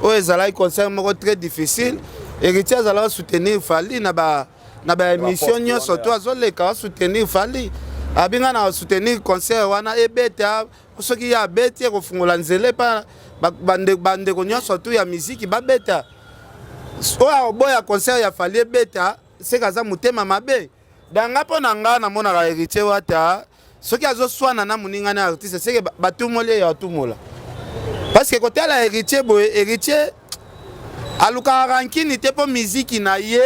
oyo ezalaki concert moko très difficile, Héritier azalaka soutenir Fally na ba na baémission nyonso to azoleka, asoutenir Fally. Abinga na soutenir concert wana ebeta, soki ye abeti, ekofungola nzela epa bandeko nyonso tu ya miziki babeta. Oyo akoboya concert ya Fally ebeta, seke aza motema mabe. Danga mpo na nga, namonaka Héritier Wata soki azoswana na moninga na artiste, seke batumoli ye, atumola, parce que kotala Héritier boye, Héritier alukaka rancune te mpo miziki na ye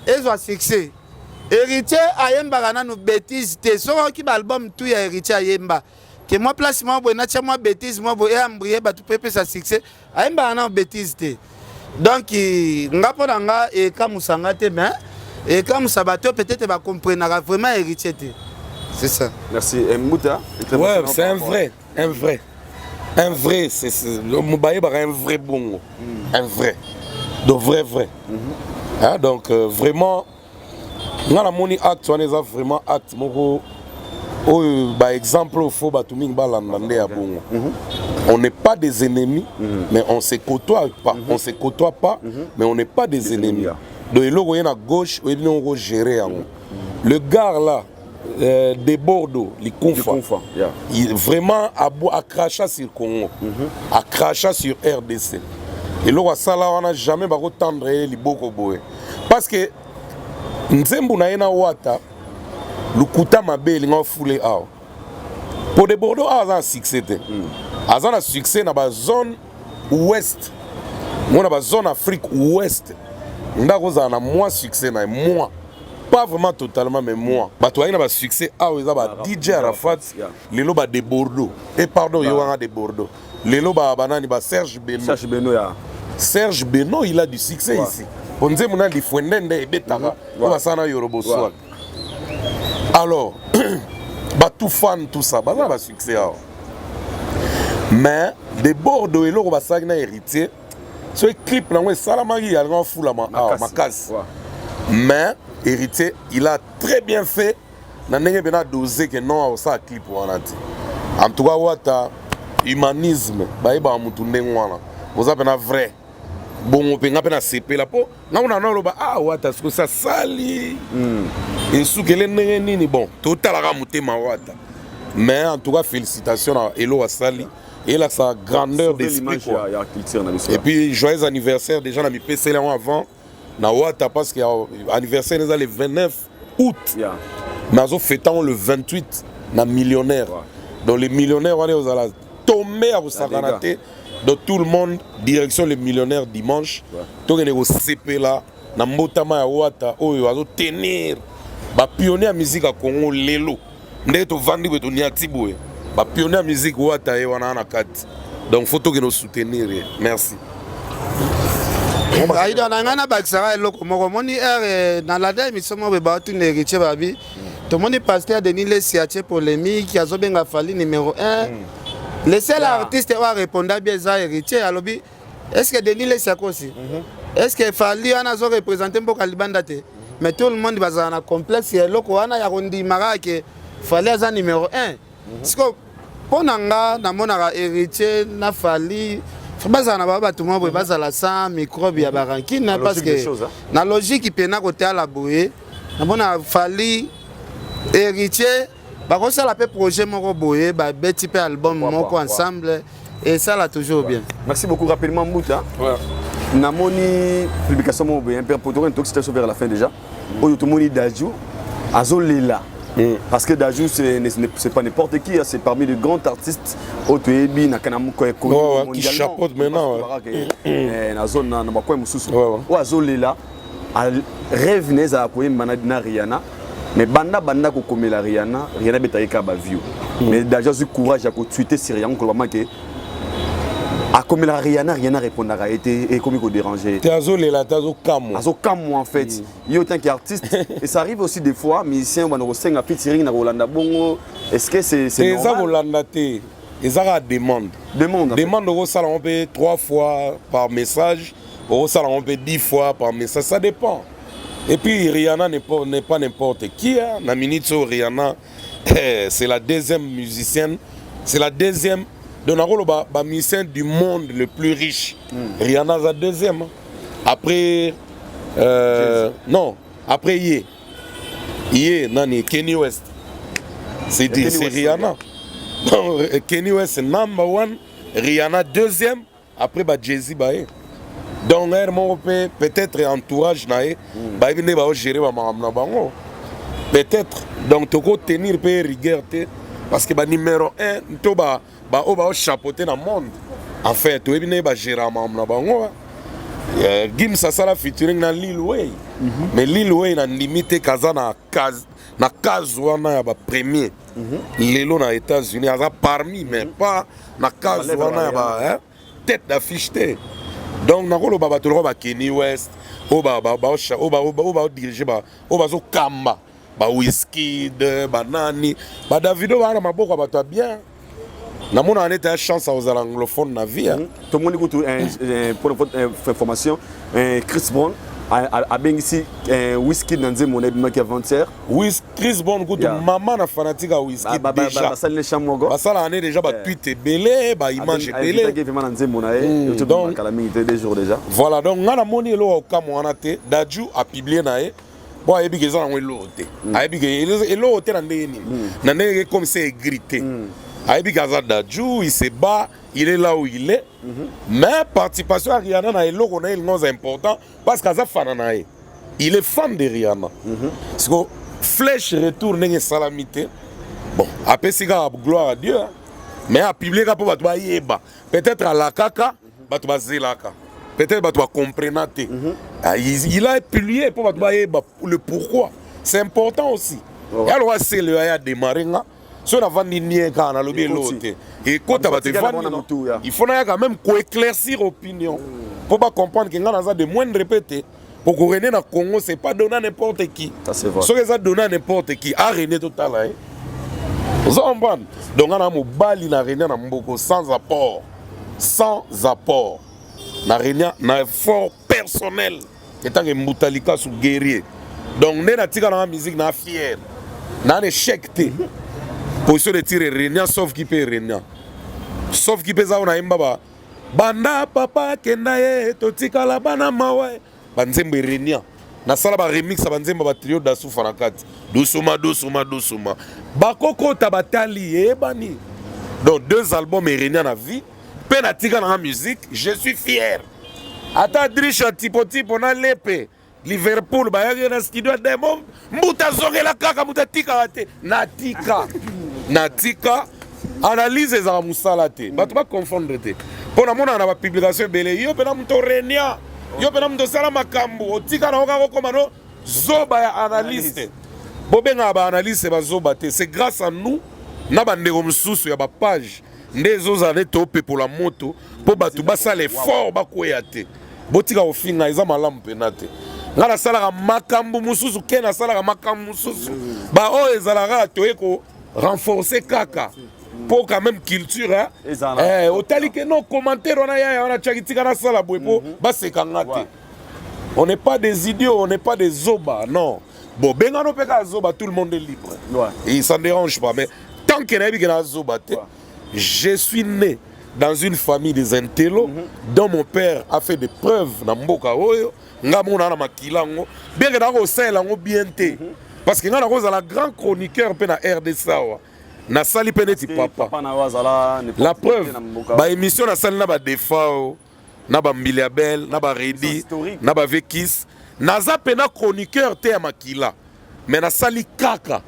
ezwa succès. Héritier ayembaka nanu bétise te. Soki oyoki baalbum tu ya Héritier, ayemba ke mwa place mwa boye, natia mwa bétise mwa boye, eambrie bato mpe epesa succès. Ayembaka nanu bétise te. Donc nga, mpo na nga, ekamusa nga te, mais ekamusa bato peut-être bakomprenaka vraiment Héritier te, c'est ça. Merci. Et Mbuta? Ouais, c'est un vrai, un vrai, un vrai. C'est bayebaka un vrai bongo, un vrai donc vrai vrai, hein. Donc vraiment nga namoni acte wana eza vraiment acte moko oyo baexemple oyo fo bato mingi balanda nde ya bongo. On n'est pas des ennemis, mais on se côtoie pas. On se côtoie pas, mais on n'est pas des ennemis. Donc eloko oye na gauche, oyebi ndenge okogérer yango. Le gars là, de Bordeaux, Likunfa, Likunfa, yeah. Il, vraiment a craché sur Congo, a craché sur RDC. Eloko asala wana, jamais bakotendre ye liboko boye, parce que nzembo na ye na Wata, lokuta mabe elinga ofule awa. Po de Bordeaux awa aza na succès te. Aza na succès na bazone ouest ngo, na bazone Afrique ouest nde akozala na mwa succès na ye, moi pas vraiment totalement, mais moi bato bayi na basuccès awa eza ba DJ Arafat. Lelo ba de Bordeaux et pardon, ye wanga de Bordeaux, lelo ba banani, ba Serge Beno. Serge Beno ya. Serge Beno, il a du succès ici po nzembo na Lifwendende ebetaka oyo basala na Yorobo Swag. Alors bato fan, tout ça, baza na basuccès awa, mais de Bordeaux, eloko basalaki na Héritier, soki clip nango esalamaki, alinga ofulama awa makasi. Mais Héritier, il a très bien fait na ndenge mpena dose ke non, akosala clip wana te. En tout cas, Wata, humanisme bayebaka motu ndenge wana, oza mpena vrai bongo mpe nga mpe nasepela mpo nga kuna naloba: ah, Wata sikoyo sasali esukele ndenge nini? Bon, totalaka motema Wata, mais en tout cas félicitation na eloko asali, elakisaka grandeur d'esprit quoi. Ya culture na biso. Et puis joyeux anniversaire déjà na mipeseli yango avant na Wata, parce que anniversaire eza le 29 août, mais azofeta yango le 28 na millionnaire. Donc les millionnaires wana ozala tombe ya kosakana te. Donc tout le monde direction le millionnaire dimanche, tokende kosepela na mbotama ya Wata oyo azotenir bapionnier ya musique ya Congo. Lelo ndenge tovandi boye, toniati boye, bapionnier ya musique, Wata ye wana na kati. Donc faut tokende osoutenir ye. Merci. Aida na ngai, nabakisaka eloko moko. Omoni ere nalanda émission moko boye, baotuna Héritier, babi tomoni pasteur Denis Lesi atie polémique, azobenga Fally numéro 1. Le seul artiste oyo areponda bien eza Héritier. Alobi: est ce que Denis Lesi akosi? Est ce que Fally wana azoreprésente mboka libanda te? Mais tout le monde bazala na complexe ya eloko wana ya kondima kaka ke Fally aza numéro 1. Siko mpo na nga, namonaka Héritier na Fally bazala na bao bato moko boye, bazala sans microbe ya barancune, parce que na logique mpena kotala boye, namona Fally, Héritier bakosala mpe projet moko boye, babeti mpe album moko ensemble, esala toujours bien. Merci beaucoup. Rapidement, Mbuta, namoni publication moko boye mpe pour toki vers la fin déjà oyo, tomoni Dadju azolela, parce que Dadju, c'est pas n'importe qui, hein, c'est parmi les grands artistes oyo toyebi na kana moko qui chapeaute maintenant. Na zone na bacoin mosusu, oyo azolela, rêve na ezala koyemba na Rihanna, mais banda banda kokomela Rihanna, Rihanna abetaki kaka baview. Mais Dadju azwi courage ya kotweeter sur yango, koloba make akomelaka Rihanna, Rihanna répondaka ye te, ekomi kodéranger. Te, azolela te, azokamwa. Azokamwa en fait. Yo tant qu'artiste, et ça arrive aussi des fois, musicien bana kosenga featuring na kolanda bongo, est-ce que c'est eza kolanda te, eza kaka demande. Demande. Demande, okosala yango mpe trois fois par message, okosala yango mpe 10 fois par message, ça dépend. Et puis Rihanna n'est pas, n'est pas n'importe qui, hein. Na minute oyo, Rihanna, c'est la deuxième musicienne, c'est la deuxième, donc nakoloba bamusicien du monde le plus riche. Rihanna aza deuxième, hein. Après non, après ye ye nani, Kenny West, c'est Rihanna. Donc Kenny West number one, Rihanna deuxième, après ba Jay-Z baye. Donc ere moko mpe peut-être entourage na ye bayebi nde baogérer bamakambo na bango peut-être. Donc tokotenir mpe rigueur te, parce que banuméro 1 to baoyo baochapeauter na monde, enfin toyebi ndenge bagérer makambo na bango. Gims asala featuring na Lil Wayne, mais Lil Wayne andimi te kaza na case wana ya bapremier. Lelo na États-Unis aza parmi, mais pas na case wana ya ba, hein, tête d'affiche te. Donc nakoloba bato lokola baKenny West oyo baodirige, oyo bazokamba, baWizkid, banani, baDavido, baa na maboko ya bato ya bien. Namonaka neti ya chance akozala anglophone na vie. Tomoni kutu, pour votre information, Chris Brown abengisi Wizkid na nzembo na ebimaki avant-hier. Chris Brown kutu, mama na fanatique ya Wizkid déjà. Basali champ moko. Basalaka ne déjà batweet ebele, baimage ebele. Vraiment na nzembo na ye kala mingi te, 2 jours déjà. Voilà, donc nga namoni eloko okamwa wana te. Dadju apublier na ye po ayebi ke eza nango eloko te, ayebi ke eloko te na ndenge nini, na ndenge comme c'est aigri te. Ayebi ke aza Dadju, il se bat, il est là où il est. Mais participation ya Rihanna na eloko na ye elingi oza important parce que aza fana na ye. Il est fan de Rihanna. Siko flèche retour ndenge esalami te. Bon, apesi kaka gloire à Dieu, hein. Mais apublie kaka mpo bato bayeba. Peut-être alakaka, bato bazelaka. Peut-être bato bacomprena te. Ah, il a publié mpo bato bayeba le pourquoi. C'est important aussi. Ya lokola Sele aya démarrer nga soki navandi nie kaka nalobi eloko te ekota bato Batikala evandi na mutu, ya. Il faut naya quand même koéclaircir opinion mpo bacomprendre ke nga naza de moindre pe te. Po korene na Congo, c'est pas donné à n'importe qui. Ça, c'est vrai. Soki eza donné à n'importe qui, arene totala ye, oza comprendre. Donc nga na mobali na renia na mboko sans apport, sans apport na renia na effort personnel etange mbuta likasu guerrier. Donc nde natika nanga musique na fier na na échec te. Position de tir renia, sauf ki mpe renia, sauf ki mpe eza oyo nayemba ba banda papa akenda ye totikala bana mawa ye. Banzembo erenia, nasala baremix ya banzembo ya batrio dasufa na kati dusuma dusuma dusuma bakokota batali eyebani. Donc deux albums erenia na vie mpe natika nanga musique, je suis fier. Ata drisha tipotipo na lepe Liverpool bayaki na studio ya demo, mbuta azongela kaka moto atikaka te. Natika, natika analyse ezalaka mosala te, bato baconfondre te mpo namonaka na bapublication ebele yo mpena moto orenia, yo mpena moto osala makambo otika na okaka okoma no zoba ya analyste. Bobengaka baanalyste bazoba te. C'est grâce à nous na bandeko mosusu ya bapage nde ezozala nde topepola moto mpo bato basala effort bakweya te. Botika kofinga, eza malamu mpena te. Nga nasalaka makambo mosusu ke nasalaka makambo mosusu baoyo ezalaka toye ko renforcer kaka mpo quand même culture, hein? Ezala. Eh, otali ke no commentaire wana yaya wana tiaki, tika nasala boye mpo baseka nga te. On n'est pas des idiots, on n'est pas des zoba, non. Bon, bengano mpe kaka zoba, tout le monde est libre. Et ça ne dérange pas, mais tant que nayebi ke na zoba te. Je suis né dans une famille des intellos dont mon père a fait des preuves na mboka oyo. Nga mona na makila yango, bien que nakosalela yango bien te, parce que nga nakozala grand chroniqueur mpe na RDC awa nasali mpe neti papa. Papa na yo azala La preuve, na mboka. Baémission nasali na badefao na bambili ya bel na baredi Historique. na bavekis, naza mpena chroniqueur te ya makila, mais nasali kaka,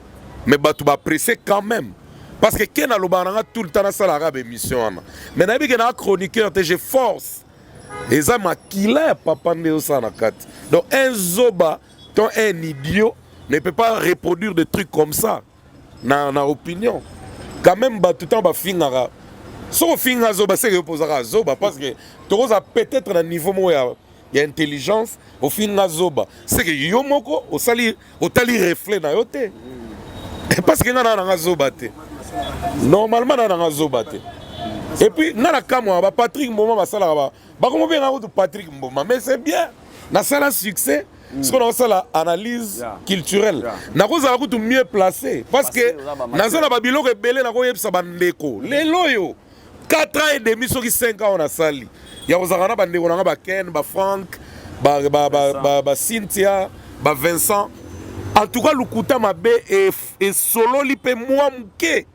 mais bato baapprécie quand même parce que ke nalobaka nanga tout le temps nasalaka baémission wana, mais nayebi ke naa chroniqueur te, je force, eza makila ya papa nde ezosala na kati. Donc un zoba to un idiot ne peut pas reproduire des trucs comme ça na opinion quand même. Bato ntango bafingaka, soki ofinga zoba, seke yo mpozaka zoba, parce que tokozala peut-être na niveau moko ya intelligence. Ofinga zoba, seke yo moko osali otali reflet na yo te, parce que nga na nanga zoba te, normalement na nanga zoba te. Et puis nga na kamwa ba Patrick Mboma basalaka ba bakomo benga kutu Patrick Mboma, mais c'est bien, nasala succès. Soki nakosala analyse culturelle, nakozala kutu mieux placé parce que oza ba naza na babiloko ebele nakoyebisa bandeko. Lelo oyo 4 ans et demi, soki 5 ans oyo nasali ya kozalaka na bandeko na nga, baken, bafrank, bacynthia, bavincent, en tout cas lokuta mabe esololi mpe mwa moke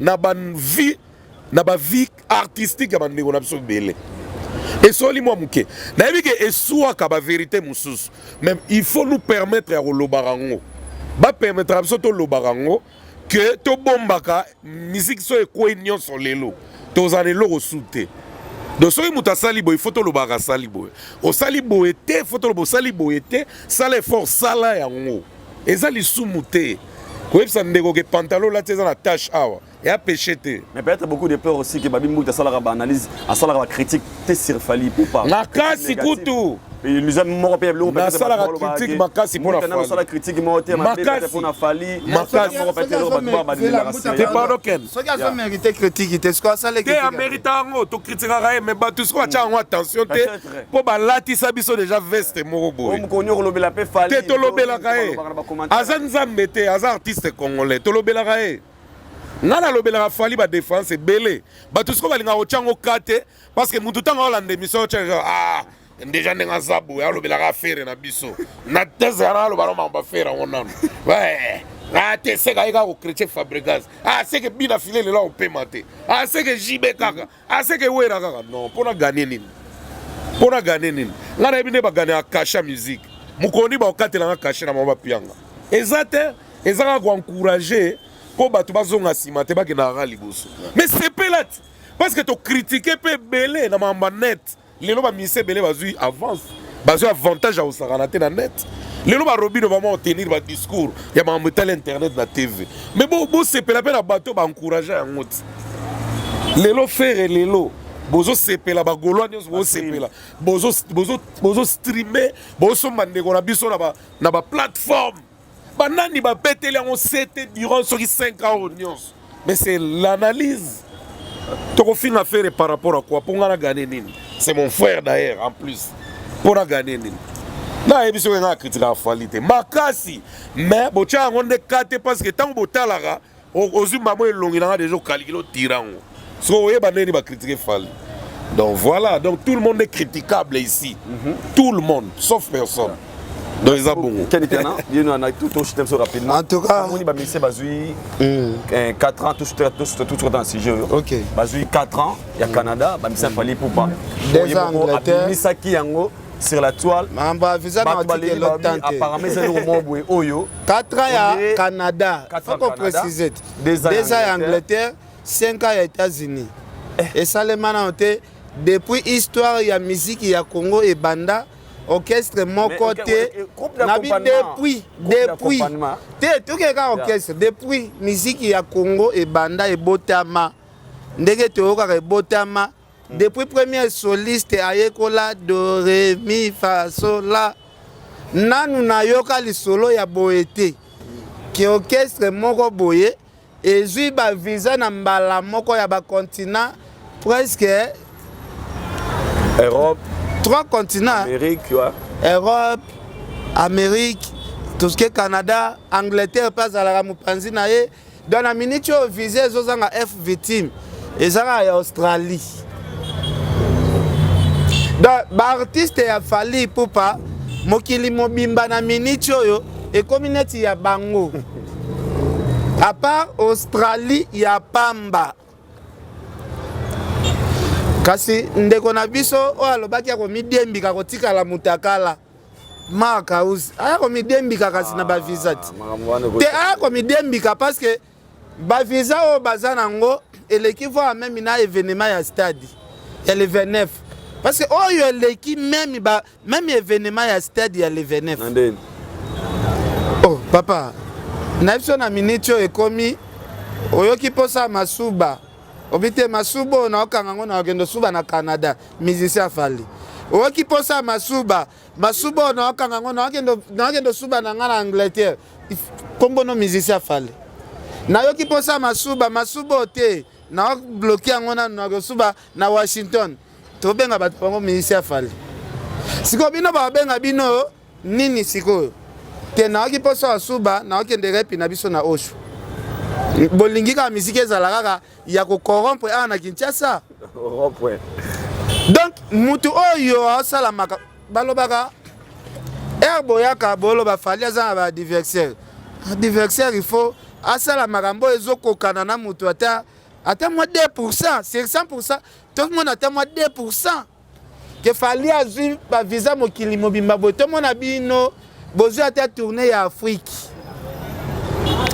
na bavie, na bavie artistique ya bandeko na biso ebele, esoli mwa moke. Nayebi ke eswaka bavérité mosusu, mais il faut nous permettre ya kolobaka yango, bapermettre biso tolobaka yango ke tobombaka musique. So ekwei nyonso lelo, tozala na eloko su te. Donc soki moto asali boye, faut tolobaka asali boye, osali boye te, faut toloba osali boye te. Sala effort, sala yango, eza lisumu te koyebisa ndeko ke pantalon olati eza na tache awa, eya péché te. Mais peut-être beaucoup de peur aussi que Babi Mbuta asalaka ba-analyse, asalaka ba-critique te sur Fally Ipupa. Makasi kutu. Moko mpe biloko. Nasalaka critique makasi mpona Fally. Osala critique moko te mabe Makasi. mpona Fally. Makasi. Moko peut-être eloko bato ba balindelaka nsima. Te, pardon Ken. Soki azomérite critique te, soki asala Te, amérite yango, tokritikaka ye, mais bato soki batya yango attention te Peut-être. mpo balatisa biso déjà veste moko boye. Mokoni okolobela mpe Fally. Te, tolobelaka ye. Balobaka na bacommentaire. Aza nzambe te, aza artiste congolais, tolobelaka ye. Nga nalobelaka Fally badéfense ebele. Bato sikoyo balingaka kotya yango ka te, parce que mutu ntango aolanda émission otya, ah, déjà ndenge aza boye, alobelaka affaire na biso na tese yana, aloba no makambo affaire yango nano. Ouais. Ah te seka ye kaka kochrétien Fabregas. Ah seke bina file lelo akopema te. Ah seke JB kaka. Ah seke Wera kaka. Non, mpo na gagner nini? Mpo na gagner nini? Ngai nayebi nde bagagnaka cachet ya musique. Mokolo nini bakokatela nga cachet na bango bapianga? Eza te, eza kaka koencourager mpo bato bazonga nsima te bakendaka kaka liboso. Mais sepela ti parce que tocritique mpe ebele na makambo ya net. Lelo ba musiciens ebele bazui avance, bazui avantage ya kosakana te na net. Lelo ba Robino ba mwa tenir ba discours ya makambo etali internet na TV. Mais bo bosepela mpe na bato ba encourager yango ti. Lelo Ferre lelo bozo sepela ba Gaulois nyonso bozo sepela bozo bozo bozo streamer bozosomba ndeko na biso na ba na ba plateforme banani babeteli yango sete durant soki 5 ans oyo nyonso. Mais c'est l'analyse. Tokofinga Ferre par rapport à quoi? Pour nga na gagner nini? C'est mon frère d'ailleurs en plus. Pour na gagner nini? Na yebi soki nga critique Fally te. Makasi mais botia yango nde kate parce que tango botalaka ozwi mamo elongi na nga déjà okalikili otira yango. Soki oyeba ndenge ba critiquer Fally. Donc voilà, donc tout le monde est critiquable ici. Tout le monde, sauf personne. Donc eza bongo. Ken Piana, bino na tout tout système so rapidement. En tout cas, moni ba musicien bazui 4 ans tout tout tout tout tout dans sujet. OK. Bazui 4 ans ya Canada, ba musicien Fally Ipupa. Deux ans Angleterre. Abimisaki yango sur la toile. Mambo ya visa na article tante. Apparemment c'est le mot boye oyo. 4 ans ya Canada. Faut qu'on précise. 2 ans ya Angleterre, 5 ans ya États-Unis. Esalema nano te depuis histoire ya musique ya Congo ebanda orchestre moko te nabi depuis depuis te tokeka orchestre depuis musique ya Congo ebanda ebotama ndenge toyokaka ebotama depuis premier soliste ayekola do re mi fa sol la nanu nayoka lisolo ya boye te ke orchestre moko boye ezwi ba visa na mbala moko ya ba continent presque Europe, trois continents, Amérique, ouais. Europe, Amérique, tout ce qui est Canada, Angleterre mpe azalaka mopanzi na ye. Donc na minute oyo visa ezozanga F victime ezalaka ya Australie. Donc ba artiste ya Fally Ipupa mokili mobimba na minute oyo ekomi neti ya bango. À part Australie ya pamba. Kasi ndeko na biso oyo alobaki akomidiembika kotikala mutakala Mark House aya komidiembika kasi na ba visa te. Te aya komidiembika parce que ba visa oyo baza nango eleki voir meme na événement ya stade ya le 29 parce que oyo eleki meme ba meme événement ya stade ya le 29. Nandeni. Oh papa, na biso na minute oyo ekomi oyoki mposa masuba obi te masuba oyo naokanga yango nakokende osuba na Canada musicien Fally oyoki mposa masuba masuba oyo naokanga yango nakokende osuba na ngai na Angleterre kombo no musicien Fally nayoki mposa masuba masuba oyo te naobloke yango nanu nakosuba na Washington tobenga bato bango musicien Fally sikoyo bino babenga bino nini sikoyo te nayoki mposa ya suba naokende repi na biso na osho bolingi kaka misiki ezala kaka ya kokorompre awa na Kinshasa donc mutu oyo asalamaka balobaka ere boyaka boloba Fally aza na baadversaire adversaire il faut asala makambo oyo ezokokana na mutu ata ata mwa 2% sur 100% tomona ata mwa 2% ke Fally azwi bavisa mokili mobimba boye tomona bino bozwi ata tournée ya Afrique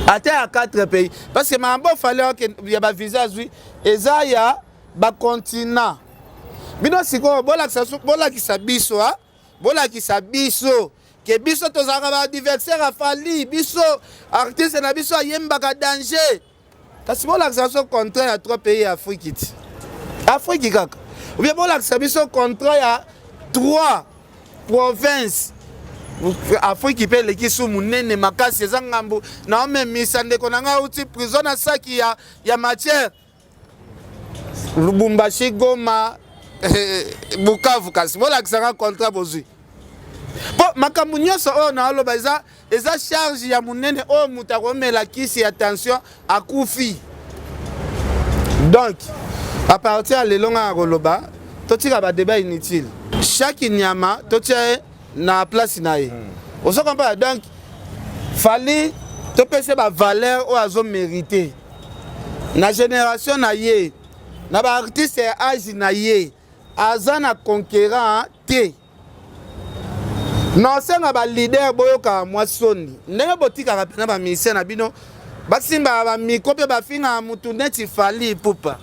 ata ya 4 pays parce que makambo Fally ya bavisa azwi eza ya bacontinent bino sikoyo bolakisa biso bolakisa biso ke biso tozalaka baadversaire ya Fally biso artiste na biso ayembaka danger kasi bolakisa biso contrat ya 3 pays ya Afrique ti Afrique kaka ou bien bolakisa biso contrat ya 3 province Afrique mpe eleki su monene makasi eza ngambo naomemisa ndeko na ngai auti prison na saki ya, ya matière Lubumbashi Goma Bukavu kasi bolakisa nga contrat bozwi mpo makambo nyonso oyo naoloba eza eza charge ya monene oyo moto akomela kisi ya tension akufi donc à partir ya lelo ngai nakoloba totika badébat inutile chaque nyama totia ye na place na ye ozo comprendre donc Fally Topesa bavaleur oyo azomérite na génération na ye, na baartiste ya age na ye, aza na conquérant te. Naosenga baleader, boyokaka mwa soni ndenge botikaka mpena bamusicien na bino basimbaka bamicro mpe bafingaka mutu neti Fally Ipupa.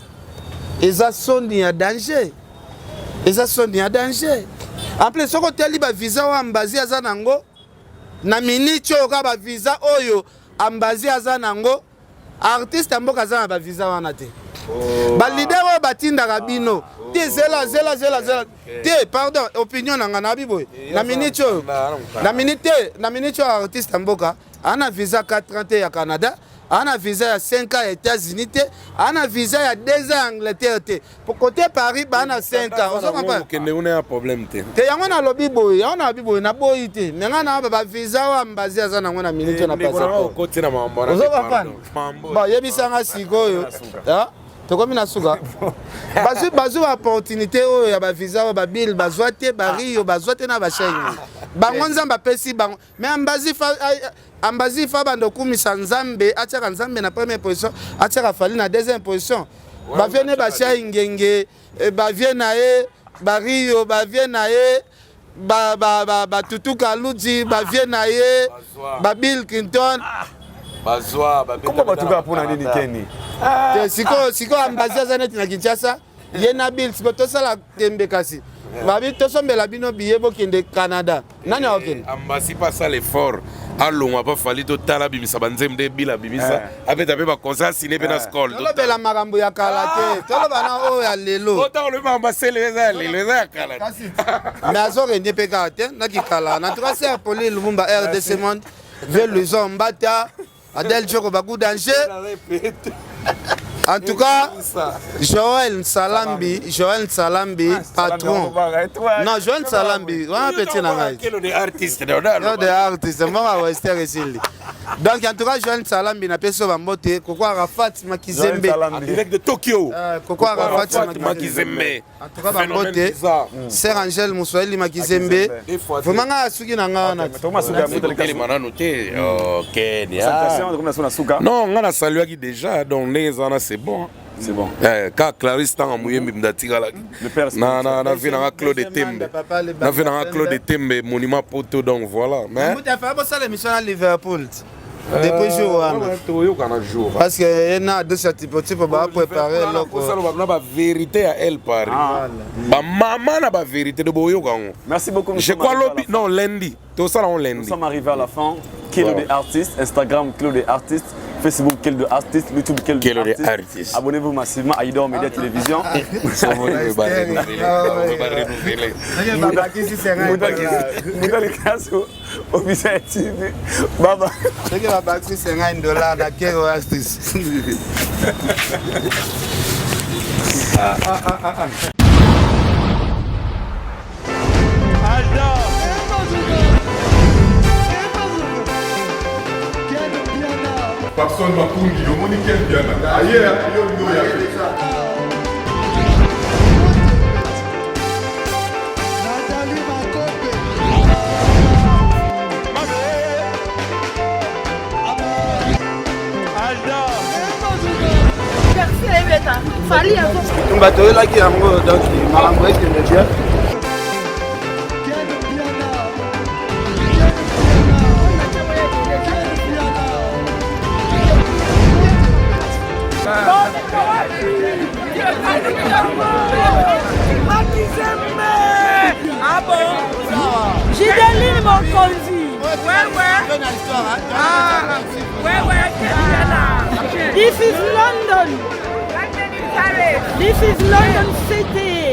Eza soni ya danger, eza soni ya danger. En plus, soki otali bavisa oyo Ambazi aza nango na miniti oyo, kaka bavisa oyo Ambazi aza nango, artiste ya mboka aza na bavisa wana te. Baleader oyo batindaka bino te, zela, zela, zela, zela te, pardon, opinion na nga nabi boye: na miniti oyo, na minute te, na miniti oyo, artiste ya mboka aa na visa 4 ans te ya Canada, aa na visa ya 5 ans ya États-Unis te, aa na visa ya 2 ans ya Angleterre te. Côté Paris baa na 5 ans, ozo comprendre? Okende kuna ya problème te. Te, yango nalobi boye, yango nalobi boye, naboyi te. Me ngai na bavisa oyo Ambazi aza nango na minute oyo na passeport. Okoti na mambo wana. Ozo comprendre? Bon, yebisanga sikoyo, tokomi na suka. Bazwi baopportunité oyo ya bavisa oyo babile bazwa te, bario bazwa te na bashaini bango. Nzambe apesi bango, mais Ambazi fa, Ambazi fa banda okumisa Nzambe, atiaka Nzambe na première position, atiaka Fally na deuxième position. Bavie ne bashai ngenge, bavie na ye bario, bavie na ye batutu Kaludji, bavie na ye babill Clinton. Bazwa. Kombo bato kaka mpona nini, Keni? Te, sikoyo, sikoyo Ambazi aza neti na Kinshasa, ye na Bill. Sikoyo tosala tembe, kasi babi tosombela bino biye, bokende Canada, nani akokende? Ambasi mpe asala effort, alongwa mpo Fally. Totala, abimisa banzembo nde Bila abimisa, abeta mpe baconcert, asine mpe na Skol. Tolobela makambo ya kala te, toloba na oyo ya lelo. Otango olobi makambo asele, eza ya lelo, eza ya kala. Mais azokende mpe kaka te nakikala. Na tout cas, ser Poli Lumumba, RDC Monde, vieux Luison Mbata, Adel Joko, Bagou Danger. En tout cas, Joël Nsalambi, Joël Nsalambi, patron. Non, Joël Nsalambi, wana petit na ngai. De artiste. Non, de artiste, mama Wester esili. Donc en tout cas, Joël Nsalambi na peso bambote, Koko Arafat Makizembe. Direct de Tokyo. Koko Arafat Makizembe. En tout cas, bambote. Sœur Angèle Mouswahili Makizembe. Vraiment nga suki na nga wana. Telema nanu te, ok. Non, nga nasaluaki déjà, donc ndenge eza wana, c'est bon. C'est bon. Ka Clarisse Tanga Muyembi mutu atikalaki na vie nanga, Claude Tembe, na vie nanga Claude Tembe, monument poto, donc voilà, mais Bosala émission na Liverpool depuis jour wana. Toyoka na jour. Parce que ye na dosi ya tipo bapréparé eloko. Na bavérité ya El Paris, bamama na bavérité de boyoka yango. Merci beaucoup. Je crois lobi, non, lundi, tosala ngo lundi. Nous sommes arrivés à la fin. Kelo de artiste, Instagram Kelo de artiste, Facebook Kelo de artiste, YouTube Kelo de Kelo de artiste. Artiste. Abonnez-vous massivement à Idor Media Télévision. Renouveler. Moudali Kasso, Officiel TV. Baba. Soki babakisi 50 $ na Kero artiste. Ah, ah, ah, ah, ah. Papson Makungi, omoni Ken Piana aye yo ndo ya te. Bitumba toyelaki yango, donc makambo ekende bien. Ah bon? Gideline Mokonzi. Ouais. Ah, ouais, This is London. This is London City.